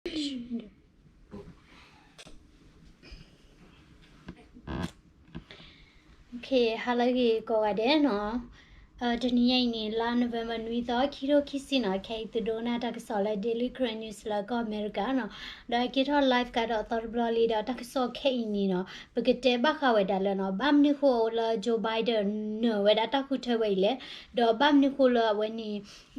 ဟါလၢအဂ့ၤကိးဂၤဒဲးနီၤ. တနံၤညါအံၤန့ၣ် လါ November နွံသီ ခံကထိခံဆံနီၤ, ခဲအံၤသုဒိကနၣ်တၢ်ကစီၣ်လၢ Daily Karen News လၢကီၢ်အမဲရကၤနီၤ. ဒီးက့ၤထီၣ် live ကဒီးအသီတဘျီလံ ဒီးတၢ်ကစီၣ်ခဲအံၤန့ၣ်နီၤ ပကတဲဘၣ်ဃးဝဲဒၣ်လၢနီၤ ဘၣ်မနုၤဃိလၢ Joe Biden နၢၤဝဲဒၣ်တၢ်ဃုထၢဝဲအံၤလဲၣ်, ဒီးဘၣ်မနုၤဃိလၢအဝဲန့ၣ်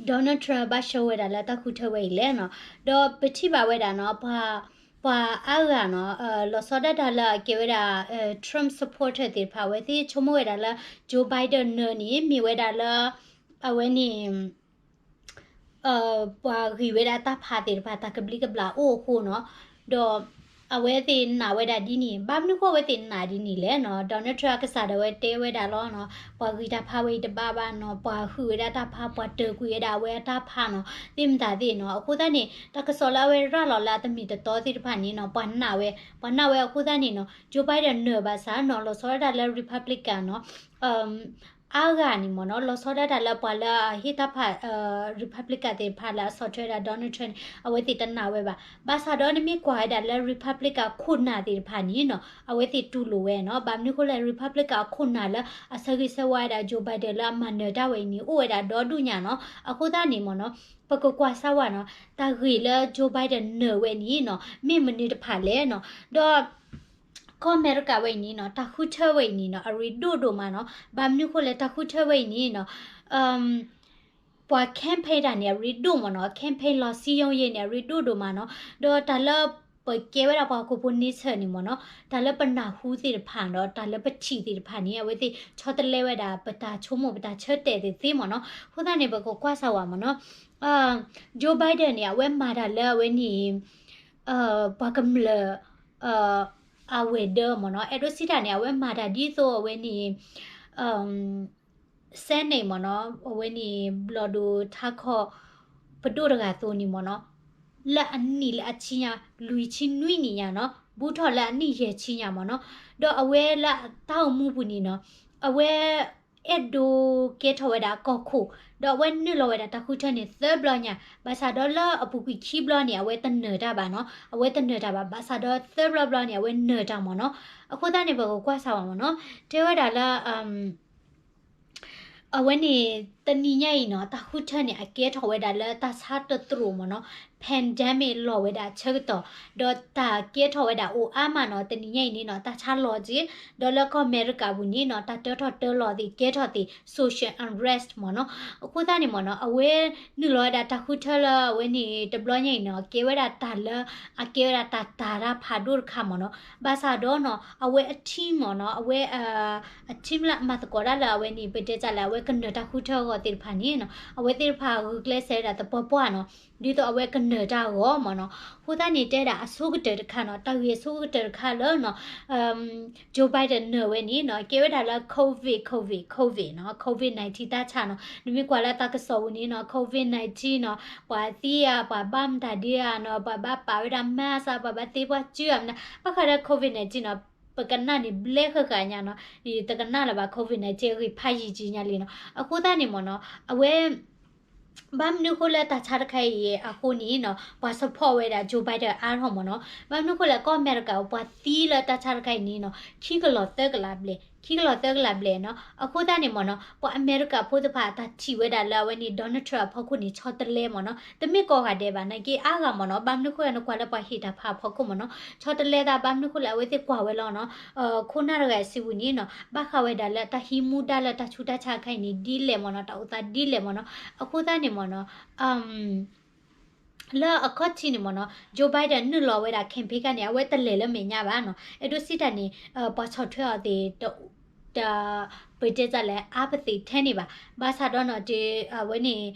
Donald Trump ဘၣ်ဆှၢဝဲဒၣ်လၢတၢ်ဃုထၢဝဲအံၤလဲၣ်နီၤ. ဒီးပထံၣ်ဘၣ်ဝဲဒၣ်နီၤ ပှၤ ပှၤအါဂၤနီၤ လီၤဆီဒၣ်တၢ်လၢအကဲဝဲဒၣ် Trump supporter သ့ၣ်တဖၣ် အဝဲသ့ၣ်ဆိကမိၣ်ဝဲဒၣ်လၢ Joe Biden နၢၤန့ၣ် မ့ၢ်ဝဲဒၣ်လၢ အဝဲန့ၣ် ပှၤဂံၢ်ဝဲဒၣ်တၢ်ဖးသ့ၣ်တဖၣ် တၢ်ကဘျံးကဘျၣ်အိၣ်အဃိနီၤ. ဒီးအဝဲသ့ၣ်နာ်ဝဲဒၣ်ဒ်န့ၣ်, ဘၣ်မနုၤဃိအဝဲသ့ၣ်နာ်ဒ်န့ၣ်လဲၣ်နီၤ. Donald Trump အကစၢ်ဒၣ်ဝဲတဲဝဲဒၣ်လီၤနီၤ, ပှၤဂံၢ်တၢ်ဖးဝဲအံၤတဘၣ်ဘၣ်နီၤ, ပှၤဟုၣ်ဝဲဒၣ်တၢ်ဖး, ပှၤတၢၢ်ကွံာ်ဝဲဒၣ်အဝဲအတၢ်ဖးနီၤ, သ့ၣ်မတၤသ့ၣ်နီၤ. အဃိသတးန့ၣ် တၢ်ကစီၣ်လၢအဝဲရၤလီၤလၢအတမ့ၢ်တတီသ့ၣ်တဖၣ်န့ၣ်နီၤ ပှၤနာ်ဝဲ, ပှၤနာ်ဝဲအဃိသတးန့ၣ်နီၤ Joe Biden နၢၤဘၣ်ဆၣ်နီၤ လီၤဆီဒၣ်တၢ်လၢ Republican နီၤ အါဂၤန့ၣ်မ့ၢ်နီၤ လီၤဆီဒၣ်တၢ်လၢပှၤလၢအဟ့ၣ်တၢ်ဖး Republican သ့ၣ်တဖၣ်လၢအဆီၣ်ထွဲဝဲဒၣ် Donald Trump န့ၣ် အဝဲသ့ၣ်တနာ်ဝဲဘၣ်. ဘၣ်ဆၣ်ဒီးနမ့ၢ်ကွၢ်ဝဲဒၣ်လၢ Republican ခိၣ်နၢ်သ့ၣ်တဖၣ်န့ၣ်နီၤ အဝဲသ့ၣ်တူၢ်လိာ်ဝဲနီၤ. ဘၣ်မနုၤဃိလဲၣ် Republican အခိၣ်နၢ်လၢအဆၢဂ့ၤဆၢဝါဝဲဒၣ် Joe Biden လၢအမၤနၢၤတၢ်ဝဲအံၤန့ၣ် အိၣ်ဝဲဒၣ်ဒီဒူၣ်ညါနီၤ. အဃိသတးန့ၣ်မ့ၢ်နီၤ ပကကွၢ်စၢ်ဝဲနီၤ တၢ်ဂ့ၢ်လၢ Joe Biden နၢၤဝဲန့ၣ်နီၤ မ့ၢ်မနုၤတဖၣ်လဲၣ်နီၤ. ဒီး ကီၢ်အမဲရကၤဝဲအံၤန့ၣ်နီၤ တၢ်ဃုထၢဝဲအံၤန့ၣ်နီၤ အရ့ဒိၣ်ဒိၣ်မးနီၤ. ဘၣ်မနုၤဃိလဲၣ် တၢ်ဃုထၢဝဲအံၤန့ၣ်နီၤ ပှၤ campaign တၢ်န့ၣ် အရ့ဒိၣ်မးနီၤ, campaign လီၤစံယိယ့န့ၣ် အရ့ဒိၣ်ဒိၣ်မးနီၤ. ဒီးတၢ်လၢပကဲဝဲဒၣ်ပှၤဟီၣ်ခိၣ်ဖိန့ဆၢၣ်န့ၣ်မ့ၢ်နီၤ တၢ်လၢပနၢ်ဟူသ့ၣ်တဖၣ်ဒီး တၢ်လၢပထံၣ်သ့ၣ်တဖၣ်န့ၣ် အဝဲသ့ၣ်ဆီတလဲဝဲဒၣ် ပတၢ်ဆိကမိၣ် ပတၢ်ဆၢတဲာ်သ့ၣ်သ့မ့ၢ်နီၤ. အဃိသတးန့ၣ် ပကကွၢ်စၢ်ဝဲမ့ၢ်နီၤ Joe Biden န့ၣ် အဝဲမၤတၢ်လၢအဝဲန့ၣ် ပှၤကမျၢၢ် အဝဲၤဒၢမ့ၢ်နီၤ. အဲၣ်ဒိးစံးတၢ်န့ၣ် အဝဲမၤတၢ်ဒ်သိးအဝဲန့ၣ် Senate မ့ၢ်နီၤ အဝဲန့ၣ် ဘျီၣ်ဒိၣ်ထးခီၣ်ပဒိၣ်တဂၤအသိးန့ၣ်မ့ၢ်နီၤ လၢအနံၣ်လၢအဆံညါ လွံၢ်ဆံနွံနံၣ်ညါနီၤ ဘူးထီၣ်လၢအနံၣ်ယဲၢ်ဆံညါမ့ၢ်နီၤ. ဒီးအဝဲလၢအတၢ်အိၣ်မူပူၤန့ၣ်နီၤ အဝဲ အဲၣ်ဒိးကဲထီၣ်ဝဲဒၣ်ကီၢ်ခိၣ် ဒီးအဝဲနုာ်လီၤဝဲဒၣ်တၢ်ဃုထၢန့ၣ်သၢဘျီညါ ဘၣ်ဆၣ်ဒီးလၢအပူၤကွံာ်ခံဘျီန့ၣ် အဝဲတနၢၤတၢ်ဘၣ်နီၤ အဝဲတနၢၤတၢ်ဘၣ် ဘၣ်ဆၣ်ဒီးသၢဘျီဘျီန့ၣ် အဝဲနၢၤတၢ်မ့ၢ်နီၤ. အဃိသတးန့ၣ် ပကကွၢ်စၢ်ဝဲမ့ၢ်နီၤ တဲဝဲဒၣ်လၢ အဝဲန့ၣ် တနံၤညါအံၤနီၤ တၢ်ဃုထၢန့ၣ် အကဲထီၣ်ဝဲဒၣ်လၢတၢ်ဆါတသရိာ်မ့ၢ်နီၤ pandemic လီၤဝဲဒၣ်အဆၢကတီၢ် ဒီးတၢ်ကဲထီၣ်ဝဲဒၣ်အိၣ်အါမးနီၤ တနံၤညါအံၤန့ၣ်နီၤ တၢ်ဆါလီၤက့ၤ ဒီးလၢကီၢ်အမဲရကၤပူၤန့ၣ်နီၤ တၢ်တၢထီၣ်တၢလီၤသ့ၣ် ကဲထီၣ်သ့ၣ် social unrest မ့ၢ်နီၤ. အဃိသတးန့ၣ်မ့ၢ်နီၤ အဝဲနုာ်လီၤဝဲဒၣ်တၢ်ဃုထၢလၢအဝဲန့ၣ် တဘျီညါအံၤနီၤ ကဲဝဲဒၣ်တၢ်လၢ အကဲဝဲဒၣ်တၢ်တာ်တၢ်ဖးဒိၣ်တခါမ့ၢ်နီၤ. ဘၣ်ဆၣ်ဒီးနီၤ အဝဲအ team မ့ၢ်နီၤ အဝဲ အ team လၢအမၤသကိးတၢ်လၢအဝဲန့ၣ် ပတဲတၢ်လၢအဝဲကနၢၤတၢ်ဃုထၢအဂီၢ် သ့ၣ်တဖၣ်န့ၣ်နီၤ အဝဲသ့ၣ်တဖၣ်ဂုာ်ကျဲးစၢးဝဲဒၣ်သပှၢ်ပှၢ်နီၤ ဒ်သိးအဝဲကနၢၤတၢ်အဂီၢ်မ့ၢ်နီၤ. အဃိသတးန့ၣ် တဲဒၣ်အဆိကတၢၢ်တခါနီၤ တၢ်ဂ့ၢ်အဆိကတၢၢ်တခါလၢနီၤ Joe Biden နၢၤဝဲန့ၣ်နီၤ ကဲဝဲဒၣ်လၢ COVID COVID COVID နီၤ COVID nineteen တၢ်ဆါနီၤ. နမ့ၢ်ကွၢ်လၢတၢ်ကစီၣ်ပူၤန့ၣ်နီၤ COVID nineteen နီၤ ပှၤသံဧါ ပှၤဘၣ်မတၤဒုဧါနီၤ ပှၤဘၣ်ပာ်ဝဲဒၣ် mask ဧါ ပှၤဘၣ်သ့ပှၢ်စုဧါ မနုၤ ဘၣ်ဃးဒီး COVID nineteen နီၤ ပကနၣ်န့ၣ် ဘျဲဃၣ်ဃၣ်ညါနီၤ တကနၣ်လၢၤဘၣ် COVID nineteen အဂ့ၢ်ဖးယံာ်ကံညါလံနီၤ. အဃိသတးန့ၣ်မ့ၢ်နီၤ အဝဲ ဘၣ်မနုၤဃိလၢတၢ်ဆါတခါအံၤအဃိန့ၣ်နီၤ ပှၤ support ဝဲဒၣ် Joe Biden အါထီၣ်မ့ၢ်နီၤ. ဘၣ်မနုၤဃိလၢကီၢ်အမဲရကၤ ပှၤသံလၢတၢ်ဆါတခါအံၤန့ၣ်နီၤ ခံကလီၤသၢကလးဘျဲၣ် ခံကလီၤသၢကလးဘျဲၣ်နီၤ. အဃိသတးန့ၣ်မ့ၢ်နီၤ ပှၤအမဲရကၤဖိသ့ၣ်တဖၣ် တၢ်ထံၣ်ဝဲဒၣ်လၢအဝဲန့ၣ် Donald Trump အဖီခိၣ်န့ၣ် ဆီတလဲမ့ၢ်နီၤ တမ့ၢ်ကိးဂၤဒဲးဘၣ် နာ်က့အါဂၤမ့ၢ်နီၤ. ဘၣ်မနုၤဃိလၢနကွၢ်လၢပှၤဟ့ၣ်တၢ်ဖးအဖီခိၣ်မ့ၢ်နီၤ ဆီတလဲသး ဘၣ်မနုၤဃိလၢအဝဲသ့ၣ်ကွၢ်ဝဲလီၤနီၤ ခိၣ်နၢ်တဂၤစုပူၤန့ၣ်နီၤ ဘၣ်ဃးဝဲဒၣ်လၢတၢ်ဟံးမူဒါလၢတၢ်ဆူးတၢ်ဆါအခါအံၤန့ၣ် ဒ်လဲၣ်မ့ၢ်နီၤ တၢ်အိၣ်သးဒ်လဲၣ်မ့ၢ်နီၤ. အဃိသတးန့ၣ်မ့ၢ်နီၤ လၢအခီၣ်ထံးန့ၣ်မ့ၢ်နီၤ Joe Biden နုာ်လီၤဝဲဒၣ် campaign ခါန့ၣ် အဝဲတလဲၤလၢမဲာ်ညါဘၣ်နီၤ. အဲၣ်ဒိးစံးတၢ်န့ၣ် ပှၤဆီၣ်ထွဲအီၤသ့ၣ် တ ပတဲတၢ်လဲၣ် အါပသ့ၣ်ထဲန့ၣ်ဘၣ်. ဘၣ်ဆၣ်ဒီးနီၤ အဝဲန့ၣ်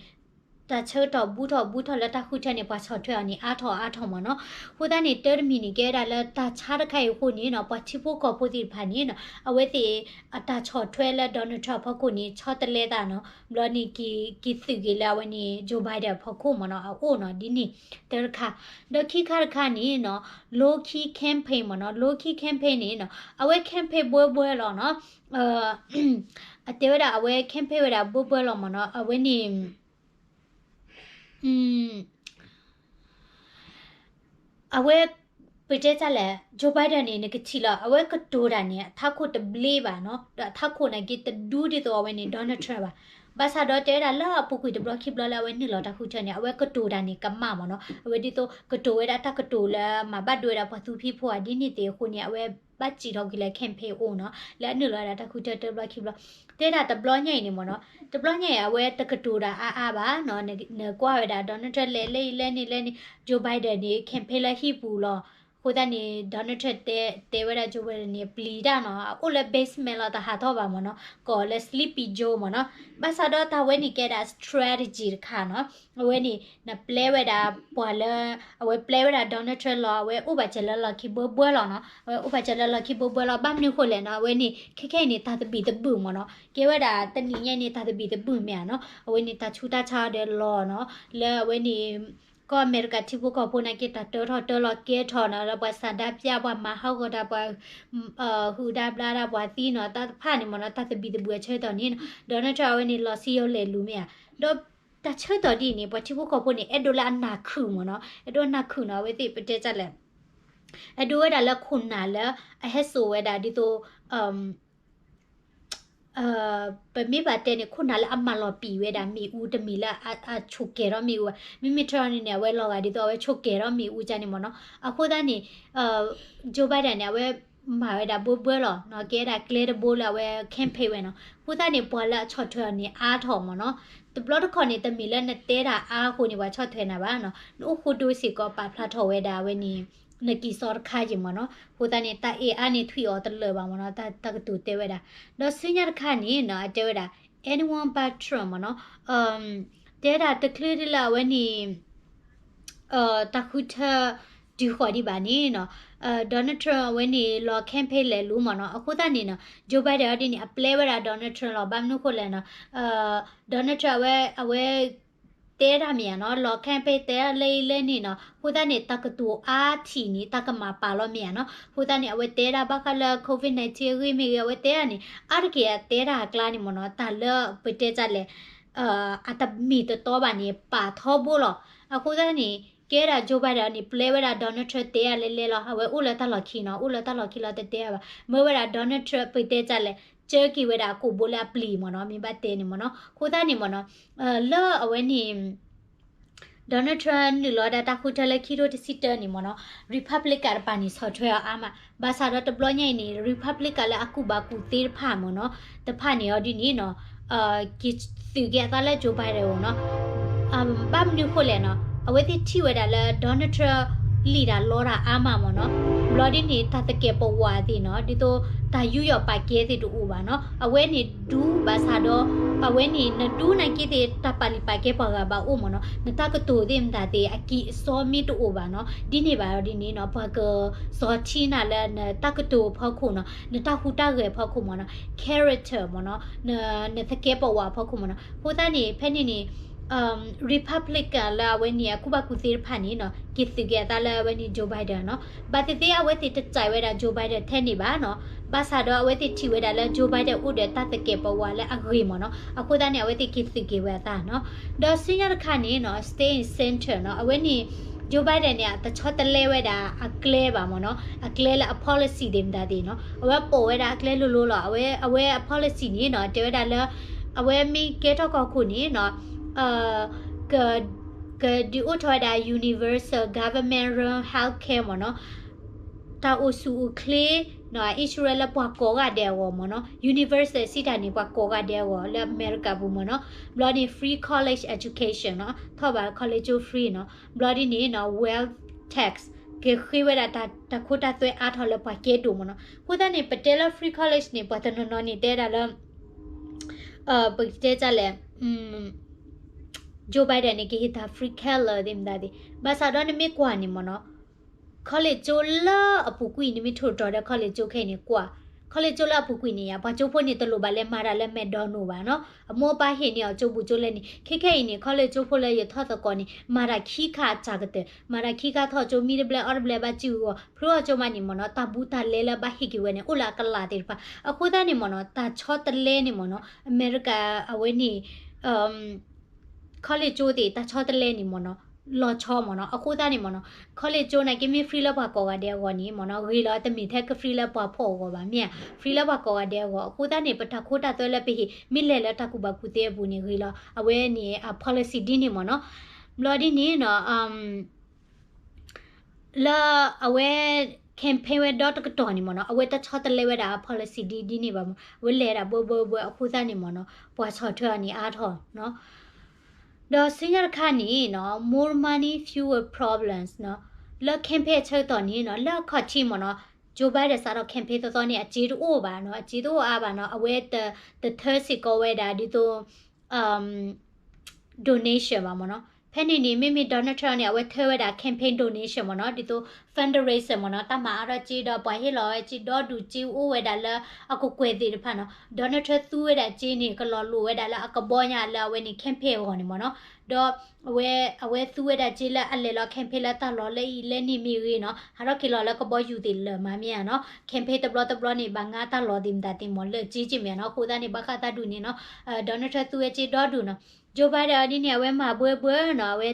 တၢ်ဆၢကတီၢ်ဘူးထီၣ်ဘူးထီၣ်လၢတၢ်ဃုထၢန့ၣ် ပှၤဆီၣ်ထွဲအီၤန့ၣ် အါထီၣ်အါထီၣ်မ့ၢ်နီၤ. အဃိသတးန့ၣ် တၢ်တမံၤန့ၣ် ကဲဝဲဒၣ်လၢတၢ်ဆါတခါအံၤအဃိန့ၣ်နီၤ ပှၤထံဖိကီၢ်ဖိသ့ၣ်တဖၣ်န့ၣ်နီၤ အဝဲသ့ၣ်အတၢ်ဆီၣ်ထွဲလၢ Donald Trump အဖီခိၣ်န့ၣ် ဆီတလဲသးနီၤ ဘျီန့ၣ် က့ၤသုးက့ၤလၢအဝဲန့ၣ် Joe Biden အဖီခိၣ်မ့ၢ်နီၤ အအိၣ်နီၤ ဒ်န့ၣ် တၢ်တခါ. ဒီးခံခါတခါန့ၣ်နီၤ low key campaign မ့ၢ်နီၤ low key campaign န့ၣ်နီၤ အဝဲ campaign ဘှဲဘှဲလီၤနီၤ အတဲဝဲဒၣ်အဝဲ campaign ဝဲဒၣ်ဘှဲဘှဲလီၤမ့ၢ်နီၤ အဝဲန့ၣ် အ အဝဲ ပတဲတၢ်လဲၣ် Joe Biden န့ၣ် နကထံၣ်လီၤ အဝဲကတိၤတၢ်န့ၣ် အထးခိၣ်တဘျ့ဘၣ်နီၤ, ဒီးအထးခိၣ်နာ်က့တဒူဒ်သိးအဝဲန့ၣ် Donald Trump ဘၣ်. ဘၣ်ဆၣ်ဒီးတဲဝဲဒၣ်လၢအပူၤကွံာ်တဘျီခံဘျီလၢအဝဲနုာ်လီၤတၢ်ဃုထၢန့ၣ် အဝဲကတိၤတၢ်န့ၣ်ကမၣ်မ့ၢ်နီၤ, အဝဲဒ်သိးကတိၤဝဲဒၣ်တၢ်ကတိၤလၢမၤဘၣ်ဒိဝဲဒၣ်ပှၤသူဖံဖိအဒ်န့ၣ်သ့ၣ်အဃိန့ၣ် အဝဲဘၣ်စံးထီၣ်ကွံာ်လၢ campaign အိၣ်နီၤ လၢအနုာ်လီၤဝဲဒၣ်တၢ်ဃုထၢတဘျီခံဘျီ, တဲဒၣ်တဘျီညါအံၤန့ၣ်မ့ၢ်နီၤ, တဘျီညါအံၤ အဝဲတကတိၤတၢ်အါအါဘၣ်နီၤ, နကွၢ်ဝဲဒၣ် Donald Trump လဲၤလၢအံၤလၢန့ၣ်လၢန့ၣ် Joe Biden န့ၣ် campaign လၢဟံၣ်ပူၤလီၤ. အဃိသတးန့ၣ် Donald Trump တဲ တဲဝဲဒၣ် Joe Biden န့ၣ် ပျံၤတၢ်နီၤ, အအိၣ်လၢ basement လီၤ တဟးထီၣ်ဘၣ်မ့ၢ်နီၤ, ကိးလၢ Sleepy Joe မ့ၢ်နီၤ. ဘၣ်ဆၣ်ဒီးတၢ်ဝဲန့ၣ်ကဲဒၣ် strategy တခါနီၤ, အဝဲန့ၣ် နပျဲဝဲဒၣ်ပှၤလၢ အဝဲပျဲဝဲဒၣ် Donald Trump လီၤ, အဝဲအိၣ်ဘၣ်စၢၤလၢလီၢ်ခံဘှဲဘှဲလီၤနီၤ, အဝဲအိၣ်ဘၣ်စၢၤလၢလီၢ်ခံဘှဲဘှဲလီၤ. ဘၣ်မနုၤဃိလဲၣ်နီၤ, အဝဲန့ၣ် ခဲခဲအံၤန့ၣ် တၢ်သဘံၣ်သဘုၣ်မ့ၢ်နီၤ, ကဲဝဲဒၣ်တနံၤညါအံၤန့ၣ် တၢ်သဘံၣ်သဘုၣ်မ့ၢ်ဧါနီၤ, အဝဲန့ၣ် တၢ်ဆူးတၢ်ဆါအီၤဒီးလီၤနီၤ, လၢအဝဲန့ၣ် ကီၢ်အမဲရကၤထံဖိကီၢ်ဖိနာ်က့ တၢ်တၢထီၣ်တၢလီၤကဲထီၣ်နီၤ, လၢပှၤဆန္ဒပြ ပှၤမၤဟးဂီၤတၢ် ပှၤ ဟုးတၢ်ဘျါတၢ် ပှၤသံနီၤ, တၢ်တဖၣ်န့ၣ်မ့ၢ်နီၤ, တၢ်သဘံၣ်သဘုၣ်အဆၢကတီၢ်န့ၣ်နီၤ, Donald Trump အဝဲန့ၣ် လီၤစံယိၤလဲၤလူၤမ့ၢ်ဧါ, ဒီးတၢ်ဆၢကတီၢ်ဒ်အံၤန့ၣ် ပှၤထံဖိကီၢ်ဖိန့ၣ် အဲၣ်ဒိးလၢအနၢ်ခုၣ်မ့ၢ်နီၤ, အဲၣ်ဒိးနၢ်ခုၣ်နီၤ, အဝဲသ့ၣ်ပတဲတၢ်လဲၣ် အဲၣ်ဒိးဝဲဒၣ်လၢခိၣ်နၢ်လၢ အဟဲစိာ်ဝဲဒၣ်ဒ်သိး ပမ့ၢ်ဘၣ်တဲန့ၣ် ခိၣ်နၢ်လၢအမၤလီၤပံာ်ဝဲဒၣ်မ့ၣ်အူတမံၤလၢအဆိၣ်ကဲၤထီၣ်မ့ၣ်အူဘၣ်. မ့မ့ၢ် Trump န့ၣ်န့ၣ် အဝဲလီၤဂာ်ဒ်သိးအဝဲဆိၣ်ကဲၤထီၣ်မ့ၣ်အူကၢ်န့ၣ်မ့ၢ်နီၤ. အဃိသတးန့ၣ် Joe Biden န့ၣ် အဝဲမၤဝဲဒၣ်ဘှဲဘှဲလီၤနီၤ, ကဲဒၣ်ကျဲတဘိလၢအဝဲ campaign ဝဲနီၤ. အဃိသတးန့ၣ် ပှၤလၢအဆီၣ်ထွဲအီၤန့ၣ်အါထီၣ်မ့ၢ်နီၤ. တဘျီတခီၣ်န့ၣ် တမ့ၢ်လၢနတဲတၢ်အါအဃိန့ၣ် ပှၤဆီၣ်ထွဲနၤဘၣ်နီၤ. နအိၣ်ဃိဒိစ့ၢ်ကီးပာ်ဖျါထီၣ်ဝဲဒၣ်အဝဲန့ၣ် နကံၢ်စီတခါယံၤမ့ၢ်နီၤ. အဃိသတးန့ၣ် တၢ်အဲၣ်အါန့ၣ်ထွံၣ်အီၤတလၢာ်ဘၣ်မ့ၢ်နီၤ, တၢ်ကတိၤတဲဝဲဒၣ်. ဒီးဆူညါတခါန့ၣ်နီၤ အတဲဝဲဒၣ် anyone but Trump မ့ၢ်နီၤ. တဲဒၣ်တချုးဒ်လၢအဝဲန့ၣ် တၢ်ဃုထၢ တုၤဃီၤဒံးဘၣ်န့ၣ်နီၤ, Donald Trump အဝဲန့ၣ်လီၤ campaign လဲၤလူၤမ့ၢ်နီၤ. အဃိသတးန့ၣ်နီၤ Joe Biden အီၤဒ်န့ၣ် အပျဲဝဲဒၣ် Donald Trump လီၤ. ဘၣ်မနုၤဃိလဲၣ်နီၤ, Donald Trump အဝဲ အဝဲ တဲဒၣ်မ့ၢ်ဧါနီၤ, လီၤ campaign တဲလၢအံၤလၢန့ၣ်နီၤ. အဃိသတးန့ၣ် တၢ်ကတိၤအါထံၣ်န့ၣ် တၢ်ကမၤပာ်လီၤမ့ၢ်ဧါနီၤ. အဃိသတးန့ၣ် အဝဲတဲဒၣ်ဘၣ်ဃးလၢ COVID nineteen အဂ့ၢ်မ့ၢ်ဂ့ၤ အဝဲတဲဒၣ်န့ၣ် အါတက့ၢ်အတဲဒၣ်အကျါန့ၣ်မ့ၢ်နီၤ, တၢ်လၢပတဲတၢ်လဲၣ် အတမ့ၢ်တတီဘၣ်န့ၣ် ပာ်ထီဘိလီၤ. အဃိသတးန့ၣ် ကဲဒၣ် Joe Biden န့ၣ် ပျဲဝဲဒၣ် Donald Trump တဲအါလဲၣ်လဲၣ်လီၤ. အဝဲအိၣ်လၢတၢ်လီၢ်ခံနီၤ, အိၣ်လၢတၢ်လီၢ်ခံလီၤ တတဲအါဘၣ်. မၢဝဲဒၣ် Donald Trump ပတဲတၢ်လဲၣ် ကၢက့ၤဝဲဒၣ်အကိာ်ဘိလၢအပျံၤမ့ၢ်နီၤ, မ့ၢ်ဘၣ်တဲန့ၣ်မ့ၢ်နီၤ. အဃိသတးန့ၣ်မ့ၢ်နီၤ လၢအဝဲန့ၣ် Donald Trump နုာ်လီၤဒၣ်တၢ်ဃုထၢလၢခံထိတဆံတၢန့ၣ်မ့ၢ်နီၤ, Republican တပၤန့ၣ် ဆီၣ်ထွဲအီၤအါမး. ဘၣ်ဆၣ်ဒီးတဘျီညါအံၤန့ၣ် Republican လၢအကူၣ်ဘၣ်ကူၣ်သ့တဖၣ်မ့ၢ်နီၤ, တဖၣ်န့ၣ်အီၤဒ်န့ၣ်နီၤ, က့ၤသုးက့ၤအသးလၢ Joe Biden အအိၣ်နီၤ. ဘၣ်မနုၤဃိလဲၣ်နီၤ, အဝဲသ့ၣ်ထံၣ်ဝဲဒၣ်လၢ Donald Trump လံၣ်တၢ်လီတၢ်အါမးမ့ၢ်နီၤ. ဘျီဒ်န့ၣ် တၢ်သကဲးပဝးသ့ၣ်နီၤ, ဒ်သိးတၢ်ယူးယီၣ်ပာ်ကဲသ့ၣ်တအိၣ်ဘၣ်နီၤ. အဝဲန့ၣ်ဒူဘၣ်ဆၣ်ဒီး အဝဲန့ၣ် နဒူနာ်က့သ့ၣ် တၢ်ပာ်လုၢ်ပာ်ကဲပှၤဂၤဘၣ်အိၣ်မ့ၢ်နီၤ. နတၢ်ကတိၤသ့ၣ်မတၤသ့ၣ် အကံၢ်အစီမ့ၢ်တအိၣ်ဘၣ်နီၤ. ဒ်န့ၣ်ဘၣ်ဒီးဒ်န့ၣ်နီၤ, ပှၤကစီၤထံနၤလၢနတၢ်ကတိၤဖီခိၣ်နီၤ, နတၢ်ဟူးတၢ်ဂဲၤဖီခိၣ်မ့ၢ်နီၤ, character မ့ၢ်နီၤ, နသကဲးပဝးဖီခိၣ်မ့ၢ်နီၤ. အဃိသတးန့ၣ် ဖဲန့ၣ်န့ၣ် Republican လၢအဝဲန့ၣ် အကူၣ်ဘၣ်ကူၣ်သ့တဖၣ်န့ၣ်နီၤ, က့ၤသုးက့ၤအသးလၢအဝဲန့ၣ် Joe Biden နီၤ. ဘၣ်သ့ၣ်သ့ၣ်အဝဲသ့ၣ်တစဲးဝဲဒၣ် Joe Biden ထဲန့ၣ်ဘၣ်နီၤ. ဘၣ်ဆၣ်ဒီးအဝဲသ့ၣ်ထံၣ်ဝဲဒၣ်လၢ Joe Biden အိၣ်ဒီးတၢ်သကဲးပဝးလၢအဂ့ၤမ့ၢ်နီၤ. အဃိသတးန့ၣ် အဝဲသ့ၣ်က့ၤသုးက့ၤဝဲအသးနီၤ. ဒီးဆူညါတခါန့ၣ်နီၤ stay in center နီၤ, အဝဲန့ၣ် Joe Biden န့ၣ် တဆီတလဲဝဲဒၣ်အကျဲဘၣ်မ့ၢ်နီၤ, အကျဲလၢအ policy သ့ၣ်မတၤသ့ၣ်နီၤ, အဝဲပိာ်ဝဲဒၣ်အကျဲလိၤလိၤလီၤ. အဝဲ အဝဲအ policy န့ၣ်နီၤ တဲဝဲဒၣ်လၢ အဝဲမ့ၢ်ကဲထီၣ်ကီၢ်ခိၣ်န့ၣ်နီၤ က ကဒုးအိၣ်ထီၣ်ဝဲဒၣ် universal government run healthcare မ့ၢ်နီၤ, တၢ်အိၣ်ဆူၣ်အိၣ်ချ့ insurance လၢပှၤကိးဂၤဒဲးအဂီၢ်မ့ၢ်နီၤ, universal စံးတၢ်န့ၣ် ပှၤကိးဂၤဒဲးအဂီၢ် လၢအမဲရကၤပူၤမ့ၢ်နီၤ, ဘျီန့ၣ် free college education နီၤ, ထီၣ်ဘၣ် college ကၠိ free နီၤ, ဘျီဒ်န့ၣ်နီၤ wealth tax ကဃ့ဝဲဒၣ်တၢ်ခိတၢ်သွဲအါထီၣ်လၢပှၤကဲဒိၣ်မ့ၢ်နီၤ. အဃိသတးန့ၣ် ပတဲလၢ free college န့ၣ် ပှၤတနီၤနီၤန့ၣ် တဲဒၣ်လၢ ပကတဲတၢ်လဲၣ် Joe Biden န့ၣ် ကဟ့ၣ်တၢ် free college သ့ၣ်မတၤသ့ၣ်, ဘၣ်ဆၣ်ဒီးနမ့ၢ်ကွၢ်န့ၣ်မ့ၢ်နီၤ, college ကၠိလၢအပူၤကွံာ် နမ့ၢ်ထိၣ်တြီၤဒီး college ကၠိခဲအံၤန့ၣ်ကွၢ်, college ကၠိလၢအပူၤကွံာ်န့ၣ်ယါ ပှၤကၠိဖိန့ၣ် တလိၣ်ဘၣ်လဲၤမၤတၢ်လၢ McDonald ဘၣ်နီၤ, အမိၢ်အပၢ်ဟ့ၣ်န့ၢ်အီၤကၠိပူၤကၠိလဲၣ်န့ၣ်, ခဲခဲအံၤန့ၣ် college ကၠိဖိလၢယထီၣ်သကိးန့ၣ် မၤတၢ်ခံခါအစှၤကတၢၢ်, မၤတၢ်ခံခါထီၣ်ကၠိ မံတဘျဲအီၣ်တဘျဲဘၣ်စုဂီၢ်, ဖျိထီၣ်ကၠိမးန့ၣ်မ့ၢ်နီၤ, တၢ်ဘူးတၢ်လဲလၢဘၣ်ဟ့ၣ်က့ၤဝဲန့ၣ် အိၣ်လၢအကလးသ့ၣ်တဖၣ်. အဃိသတးန့ၣ်မ့ၢ်နီၤ, တၢ်ဆီတလဲန့ၣ်မ့ၢ်နီၤ, အမဲရကၤအဝဲန့ၣ် college ကၠိသ့ၣ် တၢ်ဆီတလဲန့ၣ်မ့ၢ်နီၤ, လီၤဆီမ့ၢ်နီၤ. အဃိသတးန့ၣ်မ့ၢ်နီၤ college ကၠိန့ၣ်က့မ့ၢ် free လၢပှၤကိးဂၤဒဲးအဂီၢ်န့ၣ်မ့ၢ်နီၤ ဂ့ၤလီၤ တမ့ၢ်ထဲက free လၢပှၤဖှီၣ်အဂီၢ်ဘၣ်မ့ၢ်ဧါ, free လၢပှၤကိးဂၤဒဲးအဂီၢ်. အဃိသတးန့ၣ် ပတၢ်ခိတၢ်သွဲလၢပဟ့ၣ် မ့ၢ်လဲၤလၢတၢ်ကူၣ်ဘၣ်ကူၣ်သ့အပူၤန့ၣ်ဂ့ၤလီၤ. အဝဲန့ၣ် အ policy ဒ်န့ၣ်မ့ၢ်နီၤ. ဘျီဒ်န့ၣ်နီၤ လၢအဝဲ campaign ဝဲဒီတကတီၢ်န့ၣ်မ့ၢ်နီၤ အဝဲတဆီတလဲဝဲဒၣ်အ policy ဒ်ဒ်န့ၣ်ဘၣ်မ့ၢ် အဝဲလဲၤဒၣ်ဘှဲဘှဲဘှဲ အဃိသတးန့ၣ်မ့ၢ်နီၤ ပှၤဆီၣ်ထွဲအီၤန့ၣ်အါထီၣ်နီၤ. ဒီးဆူညါတခါန့ၣ်နီၤ more money, fewer problems နီၤ. လၢ campaign အဆၢကတီၢ်န့ၣ်နီၤ လၢအခီၣ်ထံးမ့ၢ်နီၤ Joe Biden စးထီၣ် campaign သီသီန့ၣ် အစ့တအိၣ်ဘၣ်နီၤ အစ့တအိၣ်အါဘၣ်နီၤ အဝဲတ တထၢစ့ၢ်ကီးဝဲဒၣ်ဒ်သိး donation ဘၣ်မ့ၢ်နီၤ. ဖဲန့ၣ်န့ၣ် မ့မ့ၢ် Donald Trump န့ၣ် အဝဲထၢဝဲဒၣ် campaign donation မ့ၢ်နီၤ ဒ်သိး fundraiser မ့ၢ်နီၤ တၢ်မၤအါထီၣ်စ့ဒီး ပှၤဟ့ၣ်လီၤဝဲစ့ဒီဒူၣ် စ့အိၣ်ဝဲဒၣ်လၢအကကွဲၢ်သ့ၣ်တဖၣ်နီၤ Donald Trump သူဝဲဒၣ်စ့န့ၣ် ကလီၤလိာ်ဝဲဒၣ်လၢအကဘီညါလၢအဝဲန့ၣ် campaign အဂီၢ်န့ၣ်မ့ၢ်နီၤ. ဒီး အဝဲ အဝဲသူဝဲဒၣ်စ့လၢအလဲၤလီၤ campaign လၢတၢ်လီၢ်လၢအံၤလၢန့ၣ်မ့ၢ်ဂ့ၤနီၤ ဟးထီၣ်က့ၤလီၤလၢကဘီယူၤသ့ၣ်လၢာ်မးမ့ၢ်ဧါနီၤ campaign တဘျီတဘျီန့ၣ် ဘၣ်ငါတၢ်လီၢ်သ့ၣ်မတၤသ့ၣ်မ့ၢ်လၢစ့က့မ့ၢ်နီၤ. အဃိသတးန့ၣ် ဘၣ်ဃးသးဒူၣ်န့ၣ်နီၤ Donald Trump သူဝဲစ့ဒီဒူၣ်နီၤ Joe Biden ဒ်န့ၣ် အဝဲမၤဘှဲဘှဲနီၤ အဝဲ